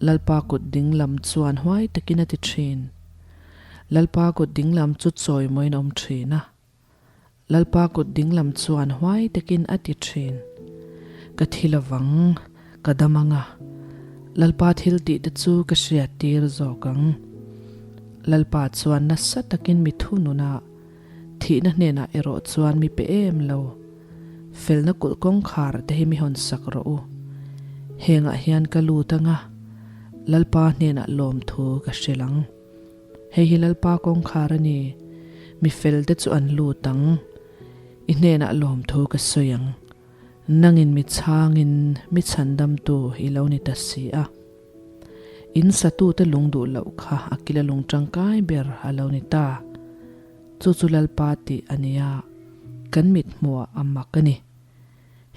Lalpa kut dinglam chuan huai takin a ti thin. Lalpa kut dinglam chu chawimawiin a awm thin a. Lalpa kut dinglam chuan huai takin a ti thin. Ka thi lovang, ka dam ang a. Lalpa thil tih te chu ka hriat tir zawk ang. Lalpa chuan nasa takin mi thunun a, thihna hnenah erawh chuan mi pe em lo. Felna kulh kawngkhar te hi mi hawn sak rawh u. Hengah hian ka lut ang a, Lalpa hnenah lawmthu ka hrilh ang. Hei hi Lalpa kawngkhar a ni, mi felte chu an lut ang. I hnenah lawmthu ka sawi ang. Nangin mi chhangin mi chhandamtu i lo ni ta si a. In satute lung duh loh kha a kila lung tangkai ber a lo ni ta. Chu chu Lalpa tih a nia, kan mit hmuah a mak a ni.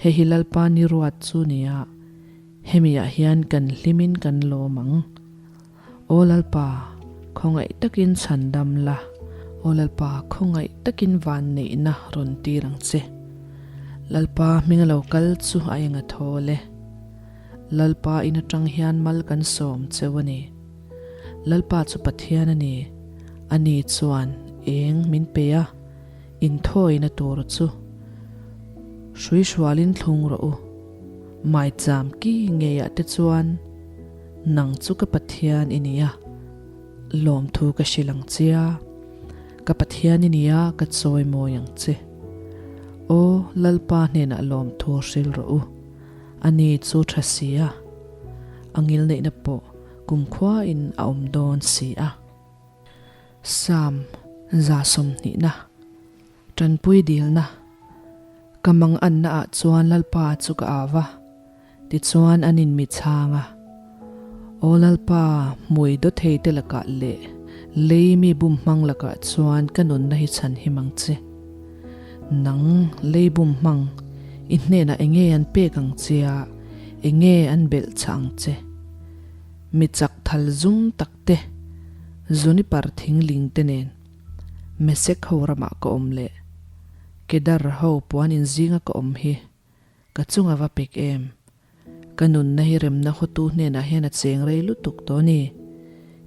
Hei hi Lalpa ni ruat chu nia, hemiah hian kan hlimin kan lawm ang. Aw Lalpa, khawngaih takin chhandam la. Aw Lalpa, khawngaih takin vanneihna rawn tir ang che. Lalpa hming a lo kal chu a eng a thawl e. Lalpa in atang hian mal kan sawm cheu a ni. Lalpa chu Pathian a ni, ani chuan eng min pe a. Inthawina tur chu hrui hrualin thlung rawh u. Maicham ki ngeiah te chuan nang chu ka Pathian i ni a, lawmthu ka hrilh ang che a, ka Pathian i ni a, ka chawimawi ang che. Aw, Lalpa hnenah lawmthu hrilh rawh u, ani chu tha si a, a ngilneihna pawh kumkhuain a awm dawn si a. Psalm 120na, Tanpui dilna, Ka manganna ah chuan Lalpa chu ka au va, tichuan an in mi chhang a. Aw Lalpa, hmui dawthei te lakah leh lei mi bum hmang lakah chuan ka nunna hi chhan him ang che. Nang, lei bum hmang, i hnenah enge an pek ang che a, enge an belh chah ang che? Mi chak thal zum tak te, Zunipar thingling te nen Mesek ho ramah ka awm leh Kedar ho puan in zinga ka awm hi ka chunga va pek em? Ka nunna hi remna hotu hnenah hian a cheng rei lutuk tawh ni.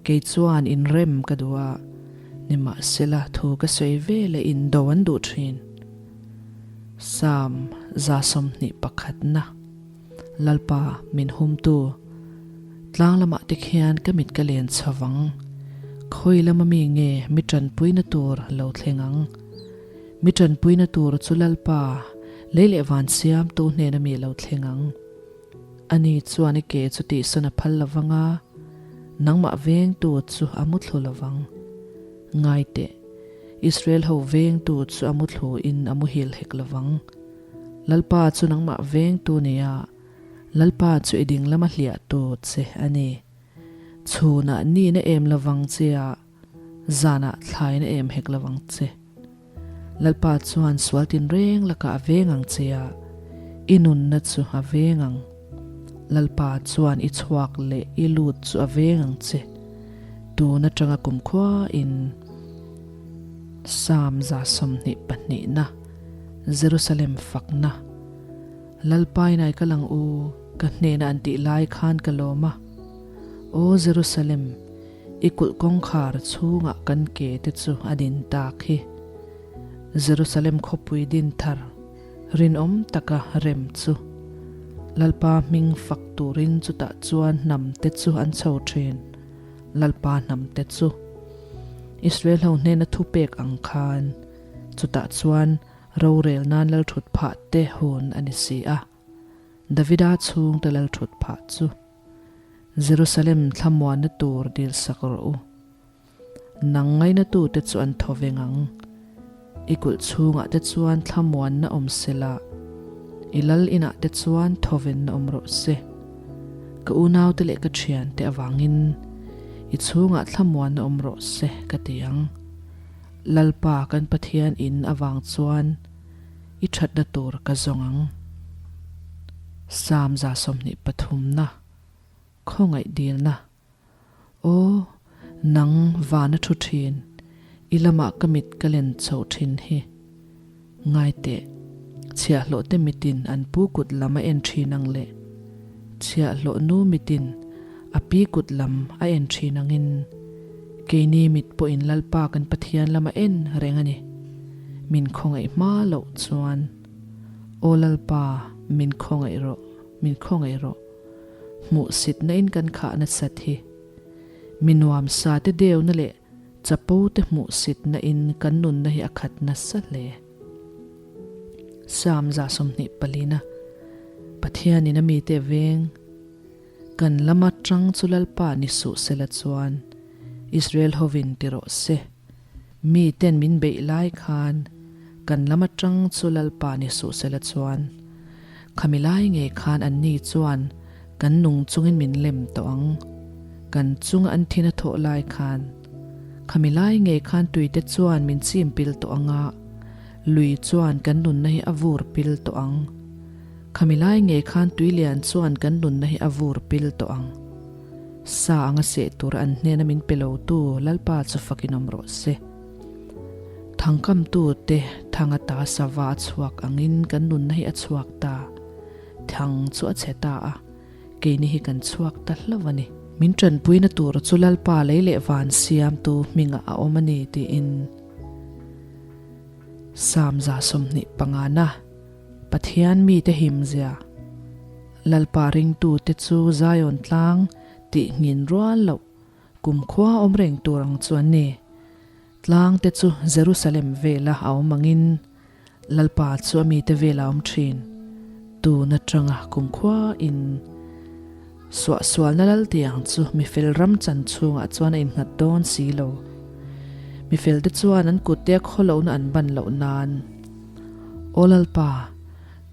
Kei chuan inrem ka duh a, nimahsela thu ka sawi ve leh indo an duh thin. Psalm 121. Lalpa, min humtu. Tlang lamah te khian ka mit ka len chho vang. Khawi lama mi nge mi tanpuina tur lo thleng ang? Mi tanpuina tur chu Lalpa, lei leh van siamtu hnena mi lo thleng ang. Ani chuan i ke chu tihsawn a phal lo vang a, nangmah vengtu chu a muthlu lo vang. Ngai teh, Israel ho vengtu chu a muthlu in a muhil hek lo vang. Lalpa chu nangmah vengtu nia, Lalpa chu i ding lama hliahtu che a ni. Chhunah nihna em lovang che a, zanah thlaina em hek lovang che. Lalpa chuan sual tinreng lakah a veng ang che a, i nunna chu a veng ang. Lalpa chuan i chhuak leh i lut chu a veng ang che. Tun atanga kumkhuain Psalm 122na. Jerusalem fakna, Lalpa inai ka lang u, ka hnena an tih lai khan ka lawm a. Aw Jerusalem, i kulh kawngkhar chhungah kan ke te chu a din tak hi. Jerusalem khawpui din thar, rinawm taka rem chu. Lalpa hming fak turin chutah chuan hnam te chu an chho thin, Lalpa hnam te chu. Israel ho hnena thupek ang khan. Chutah chuan rorel nan lalthut phah te hun a ni si a, Davida chhungte lalthut phah chu Jerusalem thlamuanna tur dil sak rawh u. Nang ngainatute chu an thaw veng ang. I kulh chhungah te chuan thlamuanna awm se la, i lal inah te chuan thawvenna awm rawh se. Ka unaute leh ka thiante avangin i chhungah thlamuanna awm rawh se ka ti ang. Lalpa kan Pathian in avang chuan i thatna tur ka zawng ang. Psalm 123 na. Khawngaih dilna. Aw, nang vana thu thin, i lamah ka mit ka len chhoh thin hi. Ngai teh, chhiahhlawh te mitin an pu kut lam a en thin ang leh chhiahhlawh nu mitin a pi kut lam a en thin angin keini mit pawhin Lalpa kan Pathian lam a en reng a ni. Min khawngaih hma loh chuan, Aw Lalpa, min khawngaih rawh, min khawngaih rawh. Hmuhsitna in kan khah nasat hi. Mi nuamsa te deuhna leh chapo te hmuhsitna in kan nunna hi a khat nasa hle. Psalm 24 na Pathianin a mite veng kan lama tang chu Lalpa ni suh sela chuan Israel hovin ti rawh se. Mi ten min beih lai khan kan lama tang chu Lalpa ni suh sela chuan khami lai ngei khan anni chuan kan nung chungin min lem tawh ang. Kan chunga an thin a thawh lai khan khami lai ngei khan tuite chuan min chim pil tawh ang a, lui chuan kan nunna hi a vur pil tawh ang. Khami lai ngei khan tui lian chuan kan nunna hi a vur pil tawh ang. Sa anga seh tur an hnena min pe lo tu Lalpa chu fakin awm rawh se. Thangkamtu te thang ata sava a chhuak angin kan nunna hi a chhuak ta. Thang chu a chhe ta a, keini hi kan chhuak ta hlauh a ni. Min tanpuina tur chu Lalpa lei leh van siamtu hmingah a awm a ni tiin Psalm 25 na Pathian mite himzia Lalpa ringtute chu Zion tlang tih nghin rual loh kumkhua awm reng tur ang chu an ni. Tlang te chu Jerusalem vela a awm angin Lalpa chu a mite vela awm thin. Tun atanga kumkhua in suahsualna lal tiang chu mifel ram chan chhungah chuan a innghat dawn si lo. Mifel te chuan an kutte a khawlohna an ban loh nan. Aw Lalpa,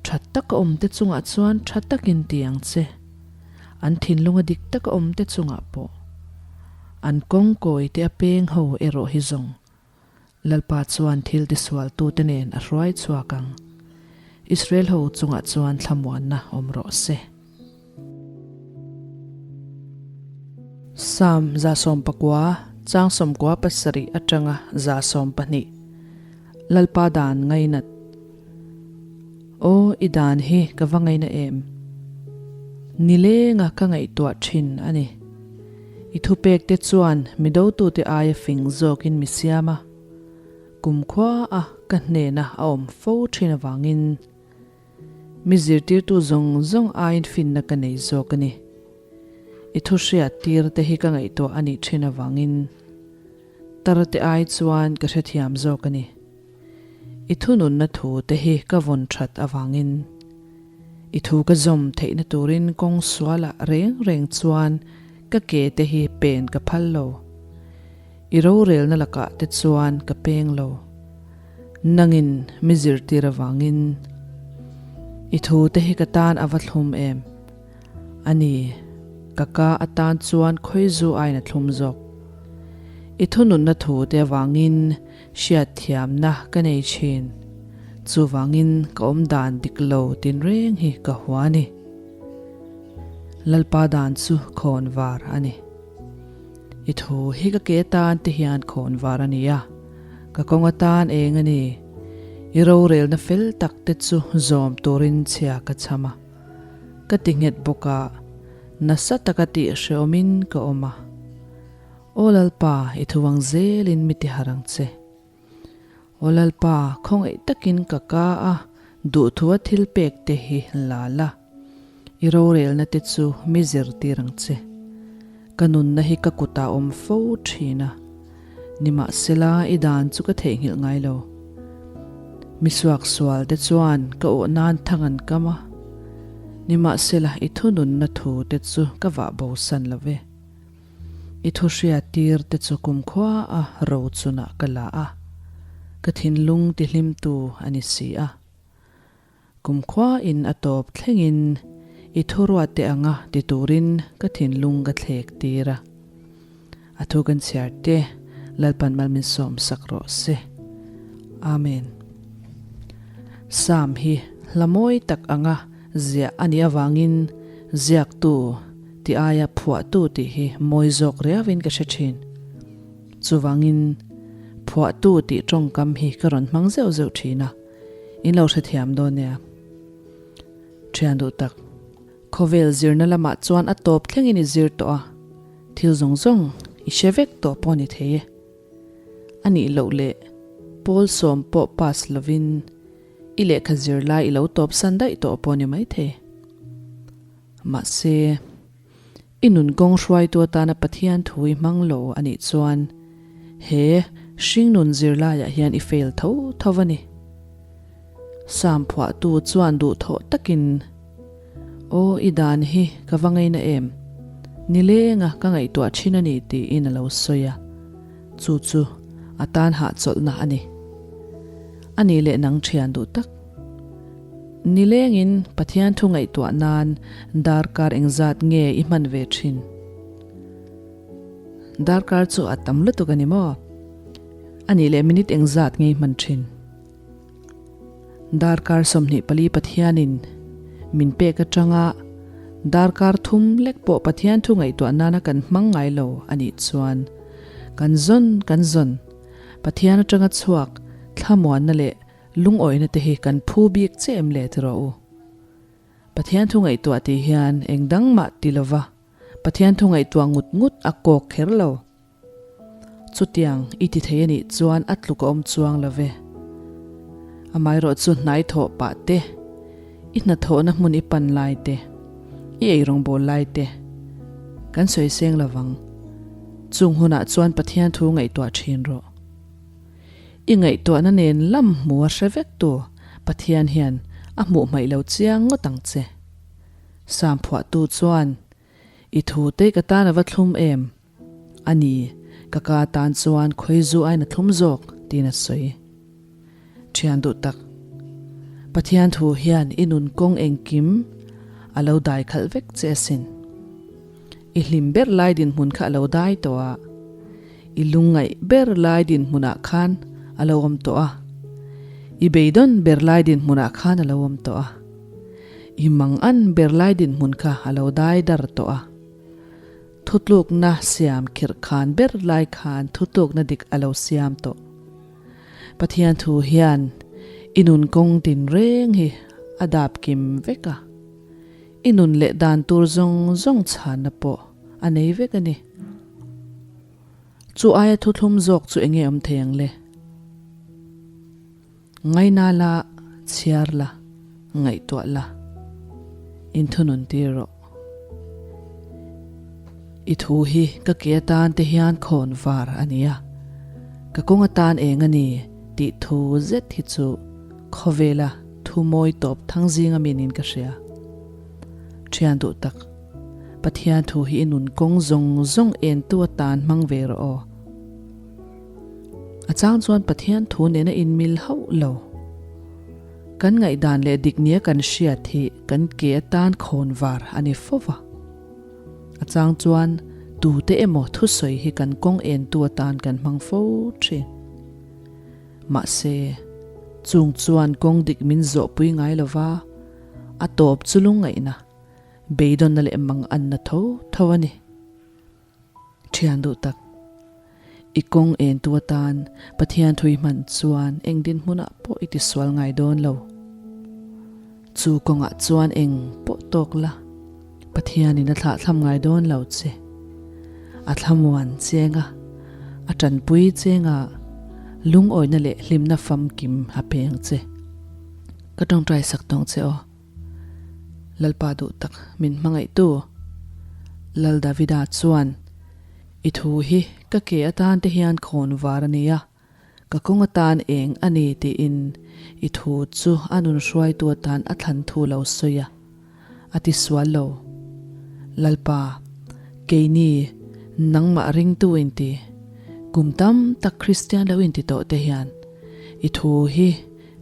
tha taka awmte chungah chuan tha takin ti ang che. An thinlunga dik taka awmte chungah pawh. An kawng kawite a peng ho erawh hi zawng. Lalpa chuan thil tisualtute nen a hruai chhuak ang. Israel ho chungah chuan thlamuanna awm rawh se. Psalm 19, chang 97 atanga 12. Lalpa dan ngainat. Aw, i dan hi ka va ngaina em? Nilenga ka ngaihtuah thin a ni. I thupekte chuan mi dotute aia fing zawkin mi siam a, kumkhua a ka hnena a awm fo thin avangin Mi zirtirtu zawng zawng aiin finna ka nei zawk a ni. I thu hriat tir te hi ka ngaihtuah a nih thin avangin tar te ai chuan ka hrethiam zawk a ni. I thununna thu te hi ka vawn that avangin i thu ka zawm theihna turin kawng sualah reng reng chuan ka ke te hi pen ka phal lo. I rorelna lakah te chuan ka peng lo. Nangin mi zirtir avangin i thu te hi ka tan a va thlum em? A ni, ka ka atan chuan khawizu aiin a thlum zawk. I thununna thu te avangin hriatthiamna ka nei thin. Chuvangin ka awmdan dik lo tinreng hi ka hua a ni. Lalpa dan chu khawnvar a ni. I thu hi ka ke atan te hian khawnvar a ni a, ka kawng atan eng a ni. I rorelna fel tak te chu zawm turin chhia ka chham a, ka ti nghet bawk a, nasa taka tih hrehawmin ka awm a. Aw Lalpa, i thu ang zelin mi ti harh ang che. Aw Lalpa, khawngaih takin ka ka a, duhthua thil pek te hi la la. I rorelna te chu mi zirtir ang che. Ka nunna hi ka kutah awm fo thin a, nimahsela i dan chu ka theihnghilh ngai lo. Mi suaksual te chuan ka awh nan thang an kam a, nimahsela i thununna thu te chu ka vah bosan lo ve. I thu hriattir te chu kumkhua a ro chunah ka la a, ka thinlung tihlimtu a ni si a. Kumkhua in a tawp thlengin i thuruat te anga ti turin ka thinlung ka thlek tir a. A thu kan chhiar te Lalpan mal min sawm sak rawh se. Amen. Psalm hi hla mawi tak anga ziah a nih avangin ziaktu. tih aia phuahtu tih hi mawi zawk riauin ka hre thin. Chuvangin phuahtu tih tawngkam hi ka rawn hmang zeuh zeuh thin a, in lo hrethiam dawn nia. Thian duh tak, khawvel zirna lamah chuan a tawp thlengin i zir tawh a, thil zawng zawng i hre vek tawh pawh ni thei e. A nih loh leh pawl sawm pawh pass lovin i lehkha zir lai i lo tawp san daih tawh pawh ni maithei. Mahse, i nun kawng hruaitu atana Pathian thu i hmang lo a nih chuan he hringnun zirlaiah hian i fail tho tho a ni. Sam phuahtu chuan duhthawh takin, Aw, i dan hi ka va ngaina em? Nilenga ka ngaihtuah thin a ni tiin a lo sawi a. Chu chu a tan hahchawlhna a ni. A nih leh nang thian duh tak. Nilengin Pathian thu ngaihtuah nan darkar engzat nge i hman ve thin? Darkar chu a tam lutuk a ni maw? A nih leh minute engzat nge i hman thin? Darkar 24 Pathianin min pek atanga darkar thum lek pawh Pathian thu ngaihtuah nana kan hmang ngai lo a nih chuan kan zawn kan zawn Pathian atanga chhuak thlamuanna leh Lungawihna te hi kan phu bik che em le ti rawh u. Pathian thu ngaihtuah tih hian eng dang mah ti lova Pathian thu ngaihtuah ngut ngut a kawk kher lo. Chutiang i ti thei a nih chuan a tluk a awm chuang lo ve. Amaherawh chu hnai thawh pah te, i hnathawhna hmun i pan lai te, i eirawngbawl lai te kan sawi seng lovang. Chung hunah chuan Pathian thu ngaihtuah thin rawh. I ngaihtuahna nen lam hmu a hre vek tu Pathian hian a hmuh hmaih lo chiang ngawt ang che. Sam phuahtu chuan, I thu te ka tan a va thlum em? A ni, ka ka tan chuan khawizu aiin a thlum zawk, tiin a sawi. Thian duh tak, Pathian thu hian i nun kawng engkim a lo dai khalh vek che asin. I hlim ber lai dinhmun kha a lo dai tawh a. I lungngaih ber lai dinhmunah khan a lo awm tawh a. I beidawn ber lai dinhmunah khan a lo awm tawh a. I mangan ber lai dinhmun kha a lo dai dar tawh a. Thutlukna siam khirh khan ber lai khan thutlukna dik a lo siam tawh. Pathian thu hian i nun kawng tinreng hi a dap kim vek a. I nun leh dan tur zawng zawng chhanna pawh a nei vek a ni. Chu aia thuthlum zawk chu enge awm thei ang le? Ngaina la, chhiar la, ngaihtuah la, inthunun tir rawh. I thu hi ka ke atan te hian khawn var a ni a, ka kawng atan eng a ni tih thu zet hi chu khawvela thu mawi tawp thang zinga min in ka hria. Thian duh tak. Pathian thu hi i nun kawng zawng zawng entu atan hmang ve rawh aw. A chang chuan Pathian thu nena inmil hauh lo. Kan ngaihdan leh dik nia kan hriat hi kan ke atan khawn var a ni fo va. A chang chuan tute emaw thusawi hi kan kawng entu atan kan hmang fo thin. Mahse, chung chuan kawng dik min zawhpui ngai lova, a tawp chu lungngaihna. Beidawnna leh mang an na tho tho a ni. Thian duh tak, i kawng entu atan Pathian thui hman chuan eng dinhmunah pawh i tisual ngai dawn lo. Chu kawngah chuan eng pawh tawk la, Pathianin a thlahthlam ngai dawn lo che. A thlamuan chenga, a tanpui chenga lungawina leh hlimna famkim a peng che. Ka tawngtai sak tawng che aw. Lalpa duh tak min hmangaihtu Lal Davida chuan, I thu hi ka ke atan te hian khawn var a nia, ka kawng atan eng a ni tiin i thu chu a nun hruaitu atan a thlan thu lo sawi a, a ti sual lo. Lalpa, keini nangmah ringtu inti, kum tam tak Kristian lo inti tawh te hian i thu hi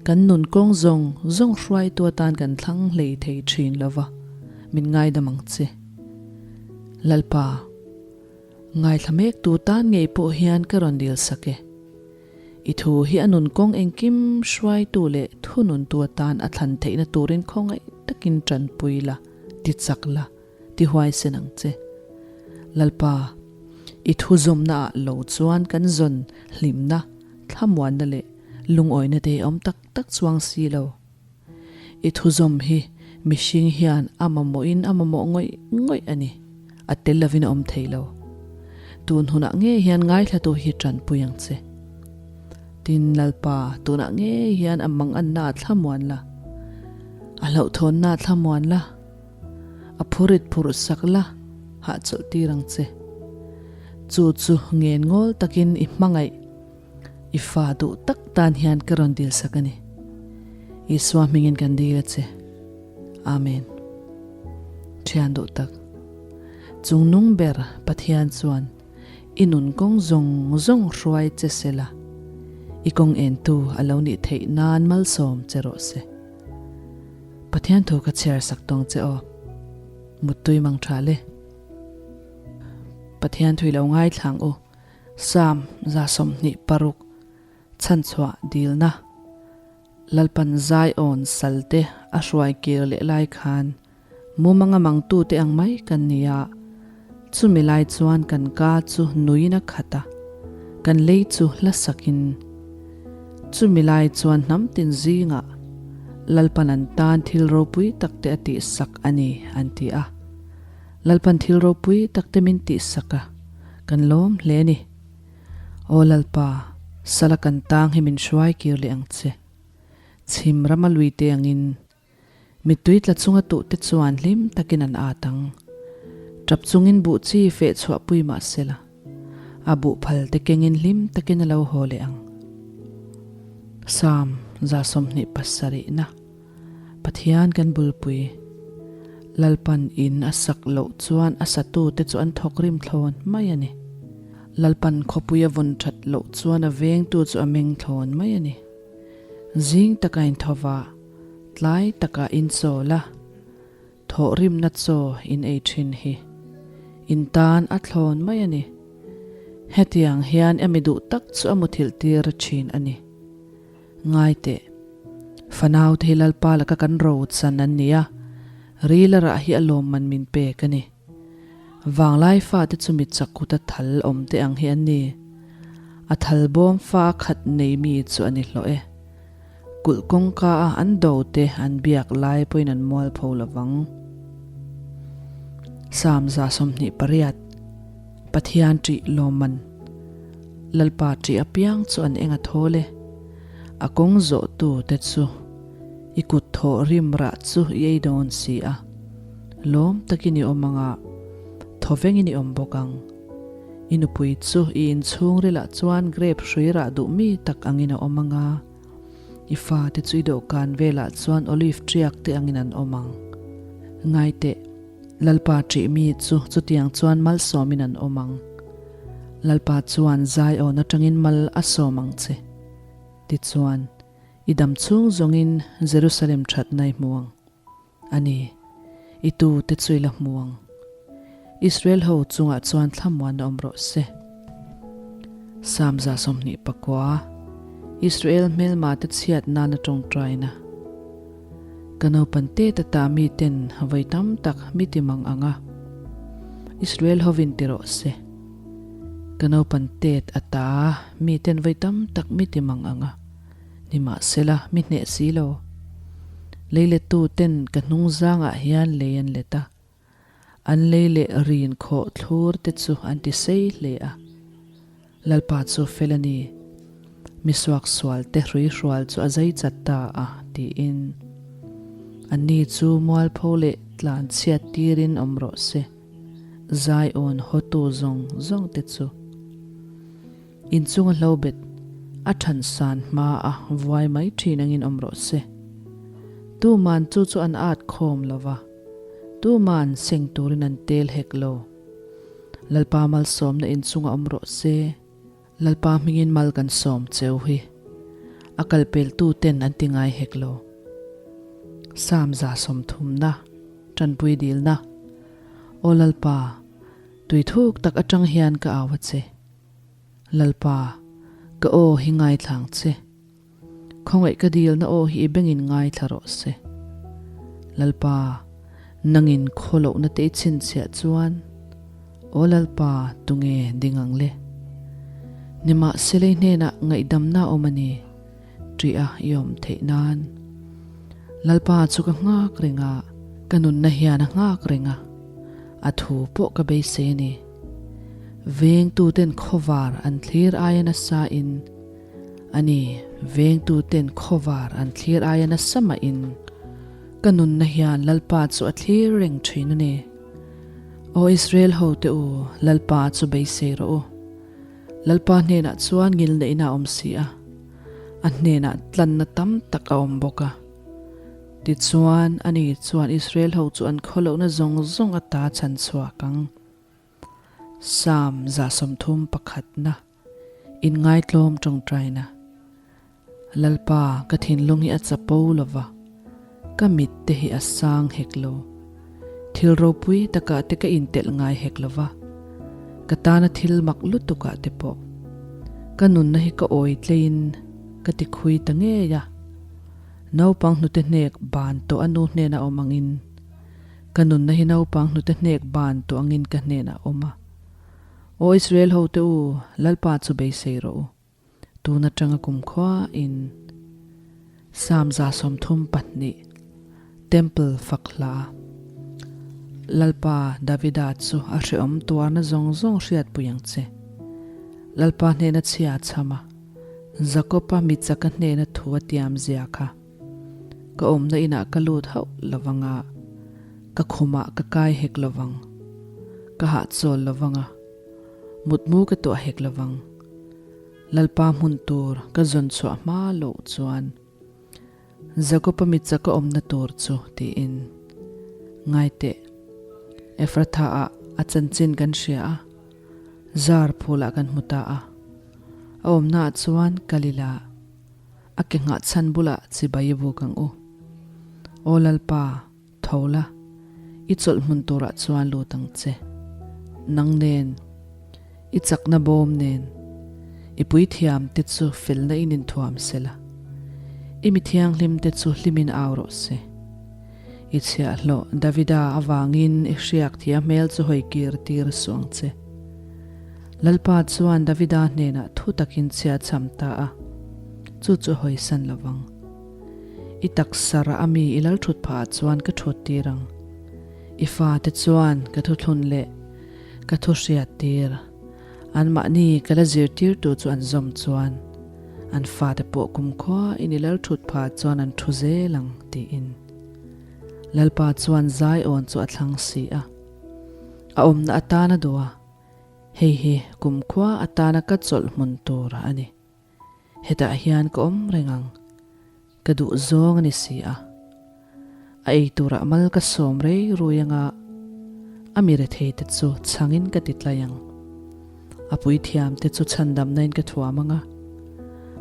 Kan nun kawng zawng zawng hruaitu atan kan thlang hlei thei thin lo va, min ngaidam ang che. Lalpa, ngaithla mektu tan ngei pawh hian ka rawn dil sak e. I thu hi a nun kawng engkim hruaitu leh thununtu atan a thlan theihna turin khawngaih takin tanpui la, ti chak la. Tihuaisen ang che. Lalpa, i thu zawmnaah lo chuan kan zawn hlimna, thlamuanna leh lungawina te awm tak tak chuang si lo. I thu zawm hi mihring hian a mamawhin a mamawh ngawih ngawih a ni. A tel lovin a awm thei lo. Tun hunah ngei hian ngaithlatu hi tanpui ang che. Tin, Lalpa, tunah ngei hian a manganna a thlamuan la, a hlauhthawnna a thlamuan la, a phurit phurh sak la, hahchawlh tir ang che. Chu chu ngen ngawl takin i hmangaih. I fa duh tak tan hian ka rawn dil sak a ni. Isua hmingin kan dil a che. Amen. Thian duh tak. Chung nung ber Pathian chuan i nun kawng zawng zawng hruai che se la, i kawng entu a lo nih theih nan malsawm che rawh se. Pathian thu ka chhiar sak tawng che aw. Muttui mang tha le. Pathian thui lo ngaithlang u. Psalm 26, Chhanchhuah dilna, Lalpan Zion salte a hruai kir leh lai khan mumanga mangtute ang mai kan ni a, chumi lai chuan kan ka chu nuin a khat a, kan lei chu hla sakin. Chumi lai chuan hnam tin zingah Lalpan an tan thil ropui takte a tihsak a ni, an ti a. Lalpan thil ropui takte min tihsak a. Kan lawm hle ni. Aw Lalpa, sala kan tang hi min hruai kir leh ang che. Chhim rama lui te angin, mittui tla chunga tuh te chuan hlim takin an at ang. Tap chungin buh chi feh chhuah pui mah sela, a buh phal te kengin hlim takin a lo haw leh ang. Psalm 27 na. Pathian kan bulpui. Lalpan in a sak loh chuan a satute chu an thawk rim thlawn mai a ni. Lalpan khawpui a vawn that loh chuan a vengtu chu a meng thlawn mai a ni. Zing taka inthawva, tlai taka inchawl a, thawhrimna chaw in ei thin hi in tan a thlawn mai a ni. Hetiang hian a mi duh tak chu a muthilh tir thin a ni. Ngai teh. Fanau te hi Lalpa laka kan ro chan an ni a, ril a rah hi a lawmman min pek a ni. Vanglai fate chu mi chak kuta thal awm te ang hi an ni. A thal bawm fa a khat nei mi chu a ni hlawh e. Kulh kawngka a an do te an biak lai pawhin an mualpho lovang. Psalm 28, Pathian ṭih lawmman. Lalpa ṭih apiang chu an eng a thawl e. A kawng zawhtu te chu i kut thawh rim rah chu i ei dawn si a. Lawm takin i awm ang a, thawvengin i awm bawk ang. I nupui chu i inchhungrilah chuan grape hrui rah duh mi tak angin a awm ang a, i fate chu i dawhkan velah chuan olive ṭiak te angin an awm ang. Ngaiteh. Lalpa ṭih mi chu chutiang chuan malsawmin an awm ang. Lalpa chuan Zion aṭangin mal a sawm ang che. Tichuan, i dam chhung zawngin Jerusalem ṭhatna i hmu ang. A ni, i tute chu i la hmu ang. Israel ho chungah chuan thlamuan a awm rawh se. Psalm 29, Israel hmelmate chhiat nana ṭawngṭaina. Ka naupan tet ata mi ten vawi tam tak mi ti mang ang a, Israel hovin ti rawh se. Ka naupan tet ata mi ten vawi tam tak mi ti mang ang a, nimahsela mi hneh si lo. Leilettu ten ka hnung zangah hian lei an let a, An lei leh rin khawh thlur te chu an ti sei hle a. Lalpa chu fel a ni. Mi suaksual te hruihrual chu a zai chat ta a, tiin. Anni chu mualpho leh tlan chhiat tirin awm rawh se. Zion hawtu zawng zawng te chu. Inchunga hlobet a than san hma a vuai mai thin angin awm rawh se. Tuman chu chu an at khawm lo va. Tuman seng turin an tel hek lo. Lalpa malsawmna inchunga awm rawh se. Lalpa hmingin mal kan sawm cheu hi. A kalpeltu ten an ti ngai hek lo. Psalm 30 na, Tanpui dilna. Aw Lalpa, tui thuk tak atang hian ka au a che. Lalpa, ka aw hi ngaithla ang che. Khawngaih ka dilna aw hi i bengin ngaithla rawh se. Lalpa, Nangin khawlohna te i chhinchhiah chuan, Aw Lalpa, tunge ding ang le? Nimahsela i hnenah ngaihdamna a awm a ni, ṭih a i awm theih nan. Lalpa chu ka nghak reng a, ka nunna hian a nghak reng a, a thu pawh ka beisei a ni. Vengtuten khawvar an thlir aia nasa in, A ni, vengtuten khawvar an thlir aia nasa mahin ka nunna hian Lalpa chu a thlir reng thin a ni. Aw Israel hote u, Lalpa chu beisei rawh u. Lalpa hnenah chuan ngilneihna a awm si a, a hnenah tlanna tam tak a awm bawk a. Tichuan, ani chuan Israel ho chu an khawlohna zawng zawng ata chhan chhuak ang. Psalm 31. Inngaitlawm tawngtaina. Lalpa, ka thinlung hi a chapo lo va, ka mit te hi a sang hek lo. Thil ropui takah te ka intelh ngai hek lo va, ka tana thil mak lutukah te pawh. Ka nunna hi ka awi tleiin ka ti khui ta ngei a. Naupang hnute hnek ban tawh a nu hnena awm angin, ka nunna hi naupang hnute hnek ban tawh angin ka hnenah a awm a. Aw Israel hote u, Lalpa chu beisei rawh u. Tun atanga kumkhua in Psalm 32, Temple fak hla. Lalpa Davida chu a hrehawm tuarna zawng zawng hriatpui ang che. Lalpa hnena chhia a chham a, Jakob-a michaka hnena thu a tiam zia kha. Ka awmna inah ka lut hauh lovang a, ka khumah ka kai hek lovang. Ka hahchawl lovang a, mutmu ka tuah hek lovang. Lalpa hmun tur ka zawn chhuah hma loh chuan Jakob-a mitcha ka awmna tur chu tiin Ngaiteh, Ephratha-ah a chanchin kan hria a, zar phulah kan hmu ta a. A awmnaah chuan Kalila. A ke nghah chhan bulah chibai i buk ang u. Aw Lalpa, tho la, i chawlh hmun turah chuan lut ang che. Nang nen, i chakna bawm nen, i puithiam te chu felna in inthuam se la, i mi thianghlim te chu hlimin au rawh se. I chhiahhlawh Davida avangin i hriak thia hmel chu hawi kir tir suh ang che. Lalpa chuan Davida hnenah thu takin chhia chham ta a, chu chu hawisan lo vang. I taksa rah a mi i lal thut phah ah chuan ka thut tir ang. I fate chuan ka thuthlun leh ka thu hriat tir, anmahni ka la zirtirtu chu an zawm chuan, an fate pawh kumkhua in i lal thut phah ah chuan an thu zel ang, tiin. Lalpa chuan Zion chu a thlang si a, a awmna atana duh a. Hei hi kumkhua atana ka chawlh hmun tur a ni. Hetah hian ka awm reng ang. Ka duh zawng a ni si a. A ei turah mal ka sawm rei rui anga a mi rethei te chu chhangin ka ti tlai ang. A puithiam te chu chhandamna in ka thuam anga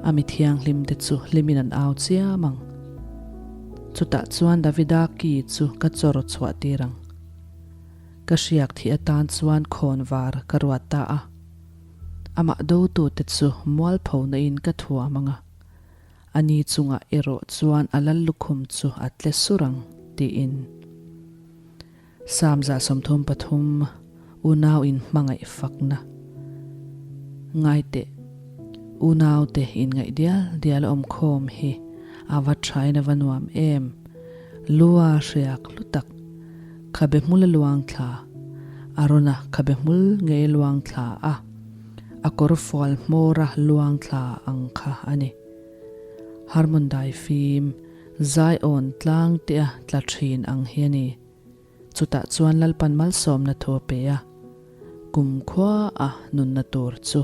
a mi thianghlim te chu hlimin an au chiam ang. Chutah chuan Davida ki chu ka chawr chhuah tir ang. Ka hriak thih atan chuan khawn var ka ruat ta a, amah dotute chu mualphona in ka thuam ang a, ani chungah erawh chuan a lal lukhum chu a tle sur ang, tiin. Psalm 33, Unau in hmangaih fakna. Ngaiteh, unaute inngaih dial dial a awmkhawm hi a va thain a va nuam em! Lua hriak hlu tak. Khabe hmul a luang thla, Arona khabe hmul ngei luang thla a, a kawr fual hmawra luang thla ang kha a ni. Harmon dai fim, Zion tlang tea tla thin ang hi a ni. Chutah chuan Lalpan malsawmna thu a pe a, kumkhua a nunna tur chu.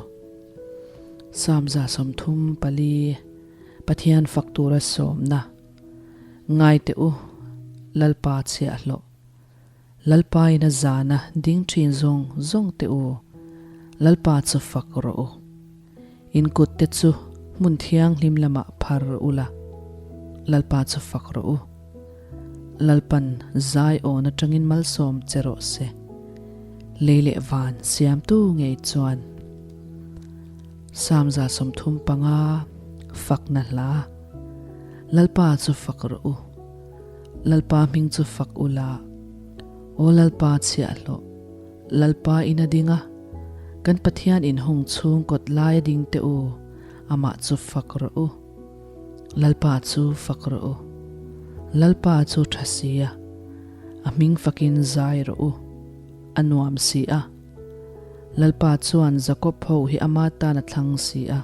Psalm 34, Pathian fak tura sawmna. Ngai teh u, Lalpa chhiahhlawh. Lalpa in a zana ding thin zawng zawng teh u, Lalpa chu fak rawh u. In kut te chu hmun thianghlim lamah phar u la, Lalpa chu fak rawh u. Lalpan zai awn atangin malsawm che rawh se, lei leh van siamtu ngei chuan. Psalm 35, Fakna hla. Lalpa chu fak rawh u. Lalpa hming chu fak u la. Aw Lalpa chhiahhlawh, Lalpa in a ding a, kan Pathian in hung chhung kawt lai a ding teh u, amah chu fak rawh u. Lalpa chu fak rawh u. Lalpa chu tha si a, a hming fakin zai rawh u, a nuam si a. Lalpa chuan Jakob ho hi ama tan a thlang si a.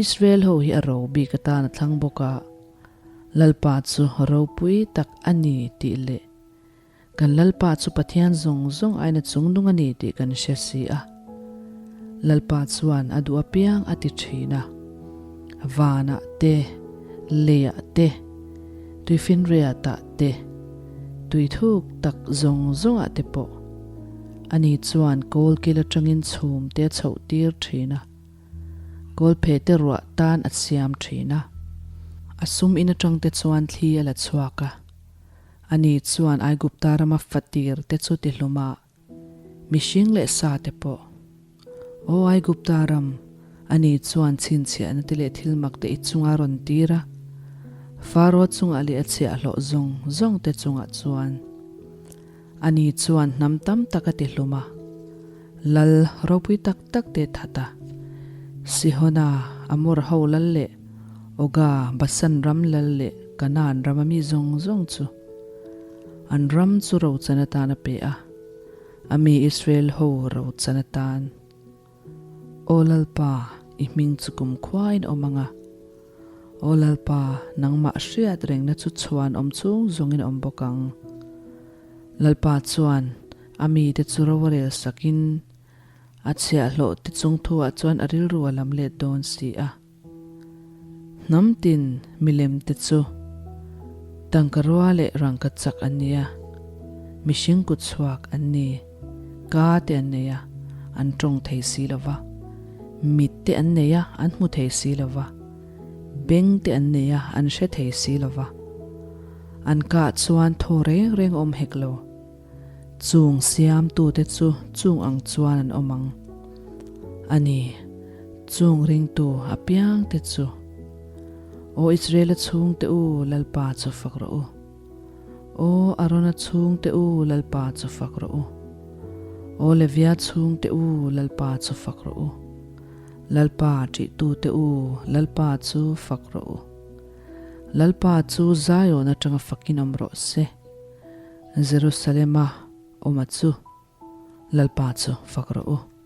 Israel ho hi a ro bik atan a thlang bawk a, Lalpa chu ropui tak a ni tih leh kan Lalpa chu Pathian zawng zawng aina chungnung a ni tih kan hre si a. Lalpa chuan a duh apiang a ti thin a, vanah te, leiah te, tuifinriatah te, tui thuk tak zawng zawngah te pawh ani chuan kawlkil atangin chhum te a chhoh tir thin a. Kawlphe te ruah tan a siam thin a, a sum in atang te chuan thli a la chhuak a. Ani chuan Aigupta rama fatir te chu ti hlum a, mihring leh sa te pawh. Aw Aigupta ram, ani chuan chhinchhiahna te leh thil mak te i chunga rawn tir a, Faro chungah leh a chhiahhlawh zawng zawng te chungah chuan. Ani chuan hnam tam tak a ti hlum a, lal ropui tak tak te that a. Sihona, Amor ho lal leh Oga, Basan ram lal leh Kanaan rama mi zawng zawng chu an ram chu rochan atan a pe a, a mi Israel ho rochan atan. Aw Lalpa, i hming chu kumkhuain awm ang a. Aw Lalpa, nangmah hriat rengna chu chhuan awm chung zawngin awm bawk ang. Lalpa chuan a mite chu ro a rel sakin, a chhiahhlawh te chung thuah chuan a rilru a lam let dawn si a. Hnam tin milem te chu tangka rua leh rangka chak an ni a, mihring kut chhuak an ni, ka te an nei a, an tawng thei si lo va, mit te an nei a, an hmu thei si lo va, beng te an nei a, an hre thei si lo va. An kah chuan thaw reng reng a awm hek lo. Chung siamtute chu chung ang chuan an awm ang. A ni, chung ringtu apiangte chu. Aw Israela chhungte u, Lalpa chu fak rawh u. Aw Arona chhungte u, Lalpa chu fak rawh u. Aw Levia chhungte u, Lalpa chu fak rawh u. Lalpa ṭihtute u, Lalpa chu fak rawh u. Lalpa chu Zion aṭanga fakin awm rawh se. Jerusalema awma chu Lalpa chu fak rawh u.